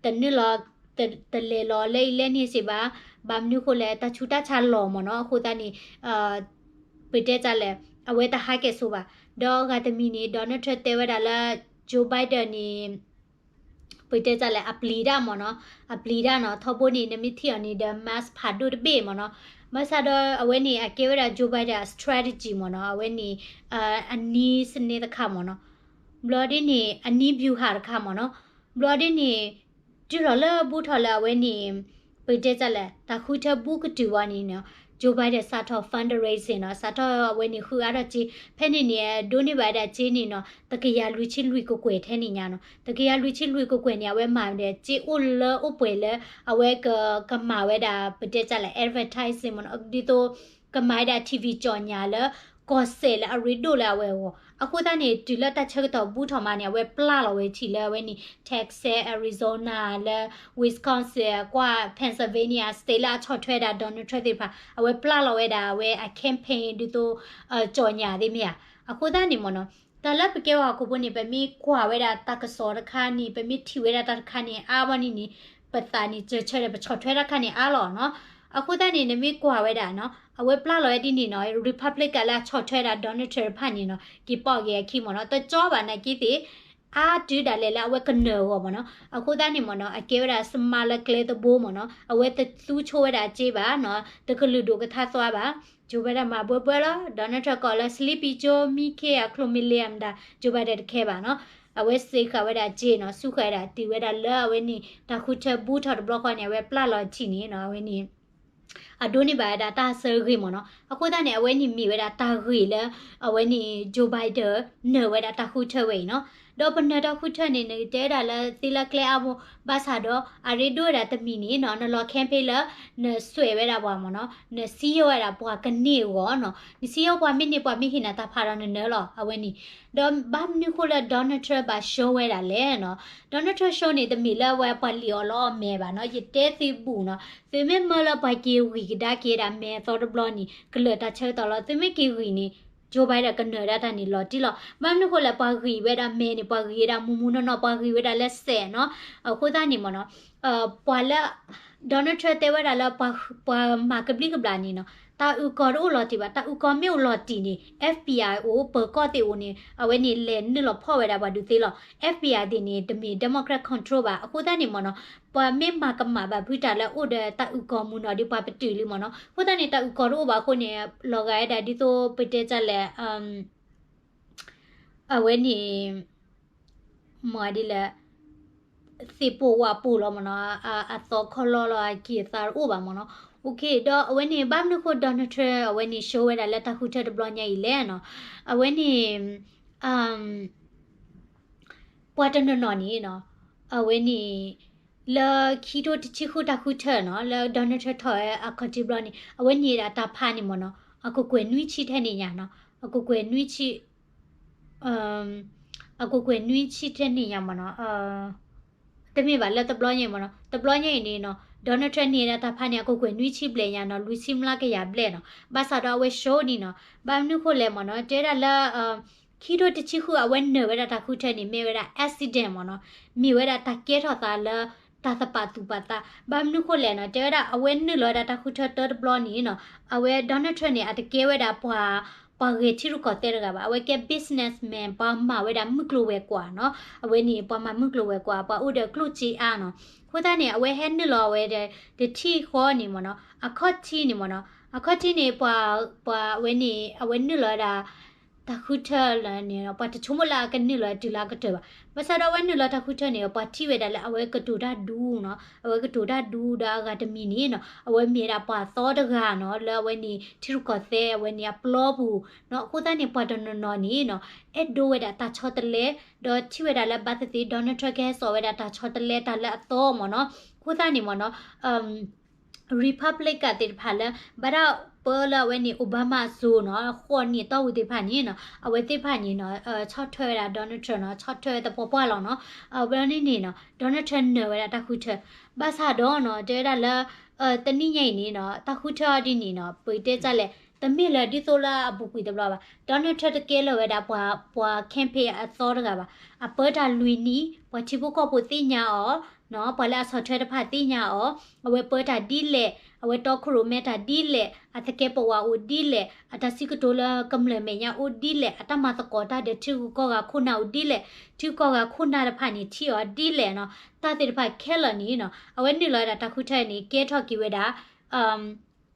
တနုာ်လီၤ တလဲၤလီၤလၢအံၤလၢန့ၣ်စ့ၢ်ဘၣ်. ဘၣ်မနုၤဃိလဲၣ် တၢ်ဆူးတၢ်ဆါလီၤမ့ၢ်နီၤ. အဃိသတးန့ၣ် ပတဲတၢ်လဲၣ် အဝဲတဟးကဲၣ်ဆိးဘၣ်. ဒီးဂၤတမံၤန့ၣ် Donald Trump တဲဝဲဒၣ်လၢ Joe Biden န့ၣ် ပတဲတၢ်လဲၣ် အပျံၤတၢ်မ့ၢ်နီၤ အပျံၤတၢ်နီၤ ထီဘိန့ၣ် နမ့ၢ်ထံၣ်အီၤန့ၣ်ဒီး mask ဖးဒိၣ်တဘ့ၣ်မ့ၢ်နီၤ. ဘၣ်ဆၣ်ဒီးအဝဲန့ၣ် အကဲဝဲဒၣ် Joe Biden အ strategy မ့ၢ်နီၤ အဝဲန့ၣ် အနည်းစနစ်တခါမ့ၢ်နီၤ. ဘျီဒ်န့ၣ် အနည်းဗျူဟာ တခါမ့ၢ်နီၤ. ဘျီဒ်န့ၣ် တုၤလီၤလၢဘူၣ်ထီၣ်လၢအဝဲန့ၣ် ပတဲတၢ်လဲၣ် တၢ်ဃုထၢဘူးကတုၤဝဲန့ၣ်နီၤ Joe Biden စးထီၣ် fundraising နီၤ စးထီၣ်အဝဲန့ၣ်ဃုအါထီၣ်စ့ ဖဲန့ၣ်န့ၣ် ဒိးန့ၢ်ဘၣ်ဝဲဒၣ်စ့န့ၣ်နီၤ တကယၤလွံၢ်ဆံလွံၢ်ကကွဲၢ်ထဲန့ၣ်ညါနီၤ တကယၤလွံၢ်ဆံလွံၢ်ကကွဲၢ်န့ၣ် အဝဲမၤဝဲဒၣ်စ့အိၣ်လၢအိၣ်ပှဲၤလၢ အဝဲက ကမၤဝဲဒၣ် ပတဲတၢ်လဲၣ် advertising မ့ၢ်နီၤ ဒ်သိး ကမၤဝဲဒၣ် ထံၣ်ဝံၣ် ကၠီၣ်ညၣ်လၢ ကီၢ်စဲၣ်လၢအရ့ဒိၣ်လၢအဝဲအဂီၢ် အဃိသတးန့ၣ် တုၤလၢတၢ်ဆၢကတီၢ်ဘူးထီၣ်မးန့ၣ် အဝဲပျၢ်လီၤဝဲထံၣ်လၢအဝဲန့ၣ် Texas, Arizona လၢ Wisconsin ကွၢ် Pennsylvania state လၢအဆီၣ်ထွဲဒၣ် Donald Trump သ့ၣ်တဖၣ် အဝဲပျၢ်လီၤဝဲဒၣ်အဝဲအ campaign ဒ်သိး ကၠီၣ်ညၣ်သ့ၣ်မ့ၢ်ဧါ. အဃိသတးန့ၣ်မ့ၢ်နီၤ တၢ်လၢပကဲဝဲဟီၣ်ခိၣ်ဖိန့ၣ် ပမ့ၢ်ကွၢ်ဝဲဒၣ်တၢ်ကစီၣ်တခါန့ၣ် ပမ့ၢ်ထံၣ်ဝဲဒၣ်တၢ်တခါန့ၣ် အါဘၣ်န့ၣ်န့ၣ် ပသးန့ၣ် စၢၤဆၢဒီး ပဆီၣ်ထွဲတၢ်တခါန့ၣ်အါလီၤနီၤ. အဃိသတးန့ၣ် နမ့ၢ်ကွၢ်ဝဲဒၣ်နီၤ အဝဲပျၢ်လီၤဝဲဒ်န့ၣ်နီၤ Republican လၢအဆီၣ်ထွဲဒၣ် Donald Trump တဖၣ်န့ၣ်နီၤ က့ၤပိာ်က့ၤအခံမ့ၢ်နီၤ တကၠီဘၣ်နာ်က့သ့ၣ် အါတုၤဒၣ်လဲာ်လၢအဝဲကနၢၤအဂီၢ်မ့ၢ်နီၤ. အဃိသတးန့ၣ်မ့ၢ်နီၤ အကဲဝဲဒၣ် smart လၢကျဲသဘိမ့ၢ်နီၤ အဝဲတသူဆိဝဲဒၣ်စ့ဘၣ်နီၤ တကလုာ်ဒိၣ်ကထါသွါဘၣ် Joe Biden မၤဘှဲဘှဲလီၤ Donald Trump ကိးလၢ sleepy Joe မံခ့အချို မ့ၢ်လ့အမတၤ Joe Biden တခဲဘၣ်နီၤ. အဝဲစ့ဃာ်ဝဲဒၣ်စ့နီၤ စူဃာ်ဝဲဒၣ်တုၤဝဲဒၣ်လၢအဝဲန့ၣ် တၢ်ဃုထၢဘူးထီၣ်တဘျီဃီန့ၣ် အဝဲပျၢ်လီၤထံၣ်န့ၣ်နီၤ အဝဲန့ၣ် အဒိးန့ၢ်ဘၣ်ဝဲဒၣ်တၢ်ဆၢဂ့ၤမ့ၢ်နီၤ. အဃိသတးန့ၣ် အဝဲန့ၣ်မ့ၢ်ဝဲဒၣ်တၢ်ဂ့ၤလၢ အဝဲန့ၣ် Joe Biden နၢၤဝဲဒၣ်တၢ်ဃုထၢဝဲအံၤနီၤ. ဒီးပနၢၤတၢ်ဃုထၢန့ၣ် နကတဲဝဲဒၣ်လၢသ့လၢကျဲအါဘိ ဘၣ်ဆၣ်ဒီး အရ့ဒိၣ်ဝဲဒၣ်တမံၤန့ၣ်နီၤ နလီၤ campaign လၢ နစွဲးဝဲဒၣ်ပှၤမ့ၢ်နီၤ နစံၣ်ညီၣ်ဝဲဒၣ်ပှၤကန့ၢ်အဂီၢ်နီၤ နစံၣ်ညီၣ်ပှၤမ့ၢ်န့ၢ်ပှၤမ့ၢ်ဟ့ၣ်နၤတၢ်ဖးဒီးနနၢၤလီၤ အဝဲန့ၣ်. ဒီးဘၣ်မနုၤဃိလၢ Donald Trump ဘၣ် show ဝဲဒၣ်လဲၣ်နီၤ. Donald Trump show န့ၣ် တမ့ၢ်လၢအဝဲပှၤလံၣ်အီၣ်လီအီၣ်မဲာ်ဘၣ်နီၤ ယတဲသုဘူးနီၤ သုမ့ၢ်မၢလၢပှၤက့ၤဂံၢ်ကဒါက့ၤဒၣ်မဲာ်အသီတဘျီန့ၣ် ကလၢာ်တၢ်ဆၢကတီၢ်လီၤ သုမ့ၢ်က့ၤဂံၢ်န့ၣ် Joe Biden ကနၢၤဒၣ်တၢ်န့ၣ်လီၤတံၢ်လီၤ. ဘၣ်မနုၤဃိလဲၣ် ပှၤဂံၢ်ဝဲဒၣ်မဲာ်န့ၣ် ပှၤဂံၢ်ဝဲဒၣ်မူမူနီၢ်နီၢ် ပှၤဂံၢ်ဝဲဒၣ်လၢစဲးနီၤ အဃိသတးန့ၣ်မ့ၢ်နီၤ ပှၤလၢ Donald Trump တဲဝဲဒၣ်လၢ ပှၤမၤကဘျံးကဘျၣ်န့ၣ်နီၤ တၢ်အုၣ်ကီၤတအိၣ်လီၤတံၢ်ဘၣ် တၢ်အုၣ်ကီၤမ့ၢ်အိၣ်လီၤတံၢ်န့ၣ် FBI အိၣ် ပၢၤကီၢ်သ့ၣ်အိၣ်န့ၣ် အဝဲန့ၣ်လဲၤနုာ်လီၤဖီၣ်ဝဲဒၣ်ပှၤဒုးသ့လီၤ FBI သ့ၣ်န့ၣ် တမ့ၢ် Democrat control ဘၣ် အဃိသတးန့ၣ်မ့ၢ်နီၤ ပှၤမ့ၢ်မၤကမၣ်ဘၣ်ဖုတၢ်လၢအိၣ်ဒီးတၢ်အုၣ်ကီၤမူနီၤဒီးပှၤပတုာ်လံမ့ၢ်နီၤ အဃိသတးန့ၣ် တၢ်အုၣ်ကီၤတအိၣ်ဘၣ်အဃိန့ၣ် လီၤဂာ်ဝဲဒၣ်ဒ်သိးပတဲတၢ်လဲၣ် အဝဲန့ၣ် မၤဒ်လဲၣ် သ့ၣ်ပိာ်ဝၣ်ပိာ်လီၤမ့ၢ်နီၤ အသီခီလီလီၤ အကံၢ်အသးတအိၣ်ဘၣ်မ့ၢ်နီၤ. ဒီးအဝဲန့ၣ် ဘၣ်မနုၤဃိ Donald Trump အဝဲန့ၣ် show ဝဲဒၣ်လၢတၢ်ဃုထၢတဘျီညါအံၤလဲၣ်နီၤ. အဝဲန့ၣ် ပှၤတနီၤနီၤန့ၣ်နီၤ အဝဲန့ၣ် လၢခံထိတဆံဃုတၢ်ဃုထၢနီၤ လၢ Donald Trump ထီၣ်ဝဲအခီၣ်ထံးဘျီန့ၣ် အဝဲန့ၣ်ဒၣ်တၢ်ဖးန့ၣ်မ့ၢ်နီၤ အကကွဲၢ်နွံဆံထဲန့ၣ်ညါနီၤ အကကွဲၢ်နွံဆံ အကကွဲၢ်နွံဆံထဲန့ၣ်ညါမ့ၢ်နီၤ တမ့ၢ်ဘၣ်လၢတဘျီညါအံၤမ့ၢ်နီၤ တဘျီညါအံၤန့ၣ်နီၤ Donald Trump န့ၣ်ဒၣ်တၢ်ဖးန့ၣ် အကကွဲၢ်နွံဆံဘျဲၣ်ညါနီၤ လွံၢ်ဆံမျးကယၤဘျဲၣ်နီၤ ဘၣ်ဆၣ်ဒီးအဝဲ show န့ၣ်နီၤ ဘၣ်မနုၤဃိလဲၣ်မ့ၢ်နီၤ တဲဒၣ်လၢ ခံထိတဆံဃုအဝဲနၢၤဝဲဒၣ်တၢ်ဃုထၢန့ၣ် မ့ၢ်ဝဲဒၣ် accident မ့ၢ်နီၤ မ့ၢ်ဝဲဒၣ်တၢ်ကဲထီၣ်သးလၢ တၢ်သပာ်သူၣ်ပာ်သး ဘၣ်မနုၤဃိလဲၣ်နီၤ တဲဝဲဒၣ် အဝဲနုာ်လီၤဝဲဒၣ်တၢ်ဃုထၢတၢတဘျီန့ၣ်နီၤ အဝဲ Donald Trump န့ၣ် အတကဲဝဲဒၣ်ပှၤ ပှၤဂဲၤထံရူၢ်ကီၢ်သဲးတဂၤဘၣ် အဝဲကဲ businessman ပှၤမၤဝဲဒၣ်မုၢ်ကျိၤဝဲၤကွာ်နီၤ အဝဲန့ၣ် ပှၤမၤမုၢ်ကျိၤဝဲၤကွာ် ပှၤအိၣ်ဒီးကျိၣ်စ့အါနီၤ အဃိသတးန့ၣ် အဝဲဟဲနုာ်လီၤဝဲဒၣ် တထံၣ်ဃီန့ၣ်မ့ၢ်နီၤ အခီၣ်ထံးန့ၣ်မ့ၢ်နီၤ အခီၣ်ထံးန့ၣ် ပှၤ ပှၤအဝဲန့ၣ် အဝဲနုာ်လီၤဝဲဒၣ် တၢ်ဃုထၢလၢန့ၣ် ပှၤတဆိကမိၣ်လၢအကနုာ်လီၤတုၤလၢအကတၢၢ်ဘၣ်. ဘၣ်ဆၣ်ဒီးအဝဲနုာ်လီၤတၢ်ဃုထၢန့ၣ် ပှၤထံၣ်ဝဲဒၣ်လၢအဝဲကတိၤတၢ်ဒူနီၤ, အဝဲကတိၤတၢ်ဒူဒီးအဂၤတမံၤန့ၣ်နီၤ, အဝဲမ့ၢ်ဒၣ်ပှၤသီတဂၤနီၤ လၢအဝဲန့ၣ် ထံရူၢ်ကီၢ်သဲးအဝဲန့ၣ်အပျီပူၤနီၤ. အဃိသတးန့ၣ် ပှၤတနီၤနီၤန့ၣ်နီၤ အဲၣ်ဒိးဝဲဒၣ်တၢ်ဆီတလဲ ဒီးထံၣ်ဝဲဒၣ်လၢဘၣ်သ့ၣ်သ့ၣ် Donald Trump ကဟဲစိာ်ဝဲဒၣ်တၢ်ဆီတလဲတၢ်လၢအသီမ့ၢ်နီၤ. အဃိသတးန့ၣ်မ့ၢ်နီၤ Republican သ့ၣ်တဖၣ်လၢ ဘၣ်တၢ်ပၢလၢအဝဲန့ၣ် Obama အစိၤနီၤ ဃိးနံၣ်အတီၢ်ပူၤသ့ၣ်တဖၣ်န့ၣ်နီၤ အဝဲသ့ၣ်တဖၣ်န့ၣ်နီၤ ဆီၣ်ထွဲဝဲဒၣ် Donald Trump နီၤ ဆီၣ်ထွဲသပှၢ်ပှၢ်လီၤနီၤ. အဝဲန့ၣ်န့ၣ်နီၤ Donald Trump နၢၤဝဲဒၣ်တၢ်ဃုထၢ ဘၣ်ဆၣ်ဒီးနီၤ တဲဝဲဒၣ်လၢ တနံၣ်ညါအံၤန့ၣ်နီၤ တၢ်ဃုထၢအီၤဒ်န့ၣ်နီၤ ပတဲတၢ်လဲၣ် တမ့ၢ်လၢဒ်သိးလၢအပူၤကွံာ်တဘျီဘၣ်. Donald Trump တကဲလၢာ်ဝဲဒၣ်ပှၤ ပှၤ campaign အသီတဂၤဘၣ်. အပၢတၢ်လွံၢ်နံၣ် ပှၤထံဖိကီၢ်ဖိသ့ၣ်ညါအီၤ ပှၤလၢအဆီၣ်ထွဲတဖၣ်သ့ၣ်ညါအီၤ အဝဲပၢတၢ်ဒ်လဲၣ် အဝဲတီခိၣ်ရိၣ်မဲတၢ်ဒ်လဲၣ် အသကဲးပဝးအိၣ်ဒ်လဲၣ် အတၢ်စံးကတိၤလၢကမျၢၢ်မဲာ်ညါအိၣ်ဒ်လဲၣ် အတၢ်မၤသကိးတၢ်ဒီးထံဂုၤကီၢ်ဂၤခိၣ်နၢ်အိၣ်ဒ်လဲၣ် ထံဂုၤကီၢ်ဂၤခိၣ်နၢ်တဖၣ်န့ၣ် ထံၣ်အီၤဒ်လဲၣ်နီၤ တၢ်သ့ၣ်တဖၣ်ခဲလၢာ်န့ၣ်နီၤ အဝဲနုာ်လီၤဝဲဒၣ်တၢ်ဃုထၢန့ၣ် ကဲထီၣ်က့ၤဝဲဒၣ်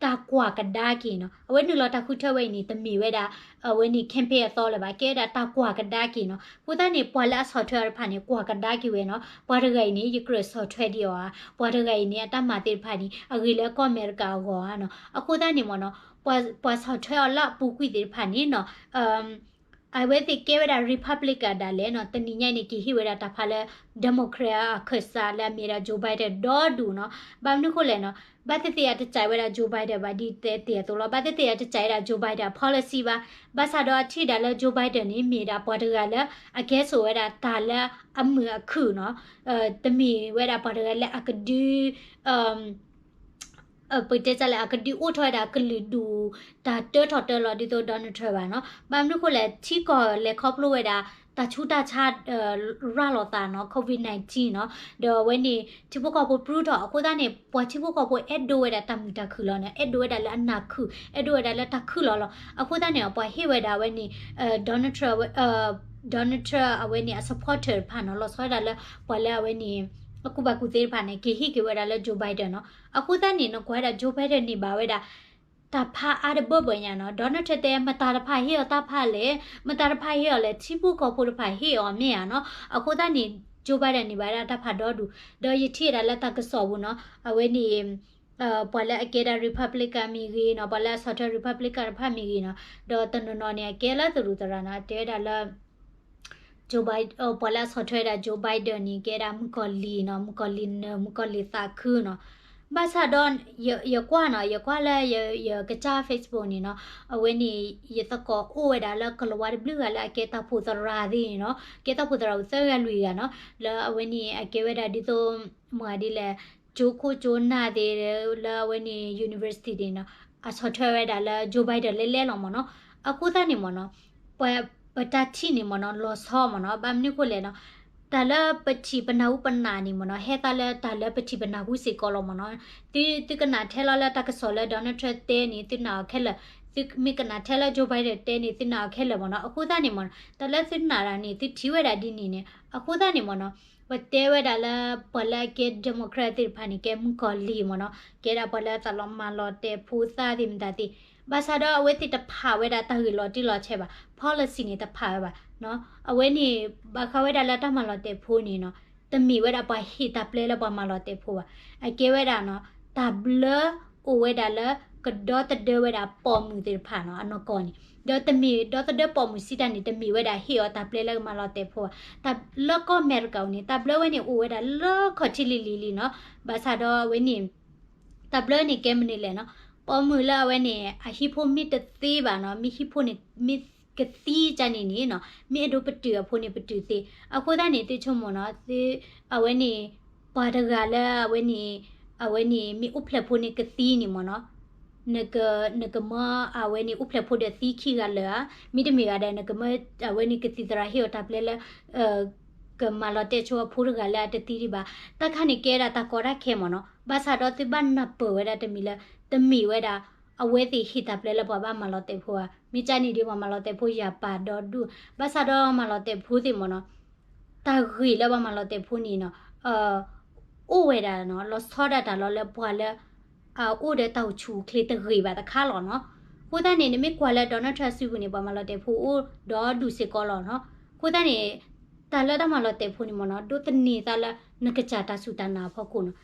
တၢ်ကွၢ်ကဒါက့ၤနီၤ. အဝဲနုာ်လီၤတၢ်ဃုထၢဝဲအံၤန့ၣ် တမ့ၢ်ဝဲဒၣ် အဝဲန့ၣ် campaign အသီလၢၤဘၣ်. ကဲဝဲဒၣ်တၢ်ကွၢ်ကဒါက့ၤနီၤ. အဃိသတးန့ၣ် ပှၤလၢအဆီၣ်ထွဲအီၤတဖၣ်န့ၣ် ကွၢ်ကဒါက့ၤဝဲနီၤ. ပှၤတဂၤအံၤန့ၣ် ယကြၢးဆီၣ်ထွဲဒံးအီၤဧါ, ပှၤတဂၤအံၤန့ၣ် အတၢ်မၤသ့ၣ်တဖၣ်န့ၣ် အဂ့ၤလၢကီၢ်အမဲရကၤအဂီၢ်ဧါနီၤ. အဃိသတးန့ၣ်မ့ၢ်နီၤ ပှၤ ပှၤဆီၣ်ထွဲအီၤလၢအပူၤကွံာ်သ့ၣ်တဖၣ်န့ၣ်နီၤ အဝဲသ့ၣ်ကဲဝဲဒၣ် Republican ဒၣ်လဲာ်နီၤ တနံၤညါအံၤန့ၣ် ကဟ့ၣ်ဝဲဒၣ်တၢ်ဖးလၢ Democrat အခၢၣ်စးလၢအမ့ၢ်ဒၣ် Joe Biden ဒီဒူၣ်နီၤ. ဘၣ်မနုၤဃိလဲၣ်နီၤ ဘၣ်သ့ၣ်သ့ၣ်အတကြိုက်ဝဲဒၣ် Joe Biden ဘၣ် ဒ်တဲတဲအသိးလီၤ. ဘၣ်သ့ၣ်သ့ၣ်အတကြိုက်ဝဲဒၣ် Joe Biden policy ဘၣ်. ဘၣ်ဆၣ်ဒီးအထံၣ်ဒၣ်လၢ Joe Biden န့ၣ် မ့ၢ်ဒၣ်ပှၤတဂၤလၢ အကဲစိာ်ဝဲဒၣ်တၢ်လၢအမုာ်အခုၣ်နီၤ. တမ့ၢ်ဝဲဒၣ်ပှၤတဂၤလၢအကဒု ပတဲတၢ်လဲၣ် အကဒုးအိၣ်ထီၣ်ဝဲဒၣ်ကလုာ်ဒူၣ် တၢ်တၢထီၣ်တၢလီၤဒ်သိး Donald Trump ဘၣ်နီၤ. ဘၣ်မနုၤဃိလဲၣ် ထံကီၢ်လဲၤခီဖျိဝဲဒၣ် တၢ်ဆူးတၢ်ဆါ ရၤလီၤသးနီၤ COVID nineteen နီၤ. ဒီးအဝဲန့ၣ် ထံဖိကီၢ်ဖိပြူထီၣ် အဃိသတးန့ၣ် ပှၤထံဖိကီၢ်ဖိအဲၣ်ဒိးဝဲဒၣ်တၢ်မုာ်တၢ်ခုၣ်လီၤနီၤ အဲၣ်ဒိးဝဲဒၣ်လၢအနၢ်ခုၣ် အဲၣ်ဒိးဝဲဒၣ်လၢတၢ်ခုၣ်လီၤလီၤ. အဃိသတးန့ၣ် ပှၤဟ့ၣ်ဝဲဒၣ်အဝဲန့ၣ် Donald Trump Donald Trump အဝဲန့ၣ် အ supporter တဖၣ်နီၤ လီၤဆီဒၣ်တၢ်လၢ ပှၤလၢအဝဲန့ၣ် အကူၣ်ဘၣ်ကူၣ်သ့တဖၣ်န့ၣ် ကဟ့ၣ်က့ၤဝဲဒၣ်လၢ Joe Biden နီၤ. အဃိသတးန့ၣ် နကွၢ်ဝဲဒၣ် Joe Biden န့ၣ်ဘၣ်ဝဲဒၣ် တၢ်ဖးအါတဘၢဘၢညါနီၤ. Donald Trump တဲ မတၤတဖၣ်ဟ့ၣ်အီၤတၢ်ဖးလဲၣ်, မတၤတဖၣ်ဟ့ၣ်အီၤလဲၣ်, ထံဖိကီၢ်ဖိတဖၣ်ဟ့ၣ်အီၤမ့ၢ်ဧါနီၤ. အဃိသတးန့ၣ် Joe Biden န့ၣ်ဘၣ်ဝဲဒၣ်တၢ်ဖးဒီဒူၣ်, ဒီးယထံၣ်ဝဲဒၣ်လၢတၢ်ကစီၣ်ပူၤနီၤ အဝဲန့ၣ် ပှၤလၢအကဲဒၣ် Republican မ့ၢ်ဂ့ၤနီၤ ပှၤလၢအဆီၣ်ထွဲ Republican တဖၣ်မ့ၢ်ဂ့ၤနီၤ ဒီးတနီၤနီၤန့ၣ် အကဲလၢသရူးသရၣ်နီၤ တဲဝဲဒၣ်လၢ Joe Biden ပှၤလၢအဆီၣ်ထွဲဒၣ် Joe Biden န့ၣ် ကဲဒၣ်မုၣ်ကီၤလံၤနီၤ မုၣ်ကီၤလံၤနၢၤ မုၣ်ကီၤလံၤသးခုနီၤ. ဘၣ်ဆၣ်ဒီး ယကွၢ်နီၤ ယကွၢ်လၢ ယကစၢ် Facebook န့ၣ်နီၤ အဝဲန့ၣ် ယသကိးအိၣ်ဝဲဒၣ်လၢကလၤဝါတဘျုးဂၤလၢအကဲတၢ်အိၣ်ဖှိၣ်သရၣ်သ့ၣ်န့ၣ်နီၤ ကဲတၢ်အိၣ်ဖှိၣ်သရၣ်အိၣ်သၢဂၤလွံၢ်ဂၤနီၤ လၢအဝဲန့ၣ် အကဲဝဲဒၣ်ဒ်သိး မၤဒ်လဲၣ် ကၠိခိၣ်ကၠိနၢ်သ့ၣ် လၢအဝဲန့ၣ် university သ့ၣ်နီၤ အဆီၣ်ထွဲဝဲဒၣ်လၢ Joe Biden လဲၤလဲၤလီၤမ့ၢ်နီၤ. အဃိသတးန့ၣ်မ့ၢ်နီၤ ပှၤ ပတၢ်ထံၣ်န့ၣ်မ့ၢ်နီၤ လီၤဆီမ့ၢ်နီၤ ဘၣ်မနုၤဃိလဲၣ်နီၤ တၢ်လၢပထံၣ်ပနၢ်ဟူပနၢ်န့ၣ်မ့ၢ်နီၤ ဟဲသးလၢတၢ်လၢပထံၣ်ပနၢ်ဟူစ့ၢ်ကီးလီၤမ့ၢ်နီၤ. သု သုကနၣ်ထဲလီၤလၢတၢ်ကစီၣ်လၢ Donald Trump တဲန့ၣ် သုနာ်အီၤခဲလၢာ်, သုမ့ၢ်ကနၣ်ထဲလၢ Joe Biden တဲန့ၣ် သုနာ်အီၤခဲလၢာ်မ့ၢ်နီၤ. အဃိသတးန့ၣ်မ့ၢ်နီၤ တၢ်လၢသုနာ်တၢ်န့ၣ် သုထံၣ်ဝဲဒၣ်ဒ်န့ၣ်န့ၣ် အဃိသတးန့ၣ်မ့ၢ်နီၤ ပတဲဝဲဒၣ်လၢ ပှၤလၢအကဲ Democrat သ့ၣ်တဖၣ်န့ၣ် ကဲမုၣ်ကီၤလံၤမ့ၢ်နီၤ, ကဲဒၣ်ပှၤလၢအသးလီၤမၤလီၤတဲာ်ဖိသၣ်သ့ၣ်မတၤသ့ၣ်, ဘၣ်ဆၣ်ဒီးအဝဲသ့ၣ်တဖးဝဲဒၣ်တၢ်ဂ့ၢ်လီၤတံၢ်လီၤဆဲးဘၣ်, policy န့ၣ်တဖးဝဲဘၣ်. အဝဲန့ၣ် ဘၣ်ဃးဝဲဒၣ်လၢတၢ်မၤလီၤတဲာ်ဖိန့ၣ်နီၤ, တမ့ၢ်ဝဲဒၣ်ပှၤဟ့ၣ်တၢ်ပျဲလၢပှၤမၤလီၤတဲာ်ဖိဘၣ်. အကဲဝဲဒၣ်နီၤ တၢ်ဘျၢအိၣ်ဝဲဒၣ်လၢ ကဒီသဒၢဝဲဒၣ်ပိာ်မုၣ်သ့ၣ်တဖၣ်နီၤ အနီၢ်ကီၢ်န့ၣ်, ဒီးတမ့ၢ်ဒီသဒၢပိာ်မုၣ်စံးတၢ်န့ၣ် တမ့ၢ်ဝဲဒၣ်ဟ့ၣ်အီၤတၢ်ပျဲလၢကမၤလီၤတဲာ်ဖိဘၣ်. တၢ်လၢကီၢ်အမဲရကၤအံၤန့ၣ် တၢ်ဘျၢဝဲန့ၣ်အိၣ်ဝဲဒၣ်လၢခီၣ်ထံးလံၤလံၤလံၤနီၤ, ဘၣ်ဆၣ်ဒီးအဝဲန့ၣ် တၢ်ဘျၢန့ၣ်ကဲမနုၤလဲၣ်နီၤ, ပိာ်မုၣ်လၢအဝဲန့ၣ် အဟံၣ်ဖိမ့ၢ်တသ့ဘၣ်နီၤ, မ့ၢ်ဟံၣ်ဖိန့ၣ် မ့ၢ်ကသံကန့ၣ်န့ၣ်နီၤ, မ့ၢ်အဒိပတုာ်အဖိန့ၣ်ပတုာ်သ့. အဃိသတးန့ၣ် သုဆိကမိၣ်နီၤ, အဝဲန့ၣ် ပှၤတဂၤလၢအဝဲန့ၣ် အဝဲန့ၣ်မ့ၢ်အိၣ်ဖျဲၣ်ဖိန့ၣ်ကသံန့ၣ်မ့ၢ်နီၤ, နက နကမၢအဝဲန့ၣ်အိၣ်ဖျဲၣ်ဖိဒီးသံခံဂၤလၢာ်ဧါ, မ့တမ့ၢ်ဘၣ်ဒီး နကမၢအဝဲန့ၣ်ကသံၣ်သရၣ်ဟ့ၣ်အီၤတၢ်ပျဲလၢ က ကမၤလီၤတဲာ်ဆိအဖိတဂၤလၢအတသံဒံးဘၣ်. တၢ်ခါန့ၣ်ကဲဒၣ်တၢ်ကီတၢ်ခဲမ့ၢ်နီၤ, ဘၣ်ဆၣ်ဒီးသုဘၣ်နၢ်ပၢၢ်ဝဲဒၣ်တမံၤလၢ တမ့ၢ်ဝဲဒၣ် အဝဲသ့ၣ်ဟ့ၣ်တၢ်ပျဲလၢပှၤဘၣ်မၤလီၤတဲာ်ဖိဧါ, မ့ၢ်ကန့ၣ်ဒီးပှၤမၤလီၤတဲာ်ဖိယၤပာ်ဒီဒူၣ်, ဘၣ်ဆၣ်ဒီးမၤလီၤတဲာ်ဖိသ့ၣ်မ့ၢ်နီၤ တၢ်ဂ့ၢ်လၢပှၤမၤလီၤတဲာ်ဖိန့ၣ်နီၤ အိၣ်ဝဲဒၣ်နီၤ လီၤဆီဒၣ်တၢ်လီၤလၢပှၤလၢ အအိၣ်ဒီးတၢ်အိၣ်ဆူၣ်အိၣ်ချ့တဂ့ၤဘၣ်တခါလီၤနီၤ. အဃိသတးန့ၣ် နမ့ၢ်ကွၢ်လၢ Donald Trump အစုပူၤန့ၣ် ပှၤမၤလီၤတဲာ်ဖိအိၣ်ဒီဒူၣ်စ့ၢ်ကီးလီၤနီၤ. အဃိသတးန့ၣ် တၢ်လၢတၢ်မၤလီၤတဲာ်ဖိန့ၣ်မ့ၢ်နီၤ ဒိးသန့ၤသးလၢနကစၢ်တၢ်စူၢ်တၢ်နာ်အဖီခိၣ်နီၤ.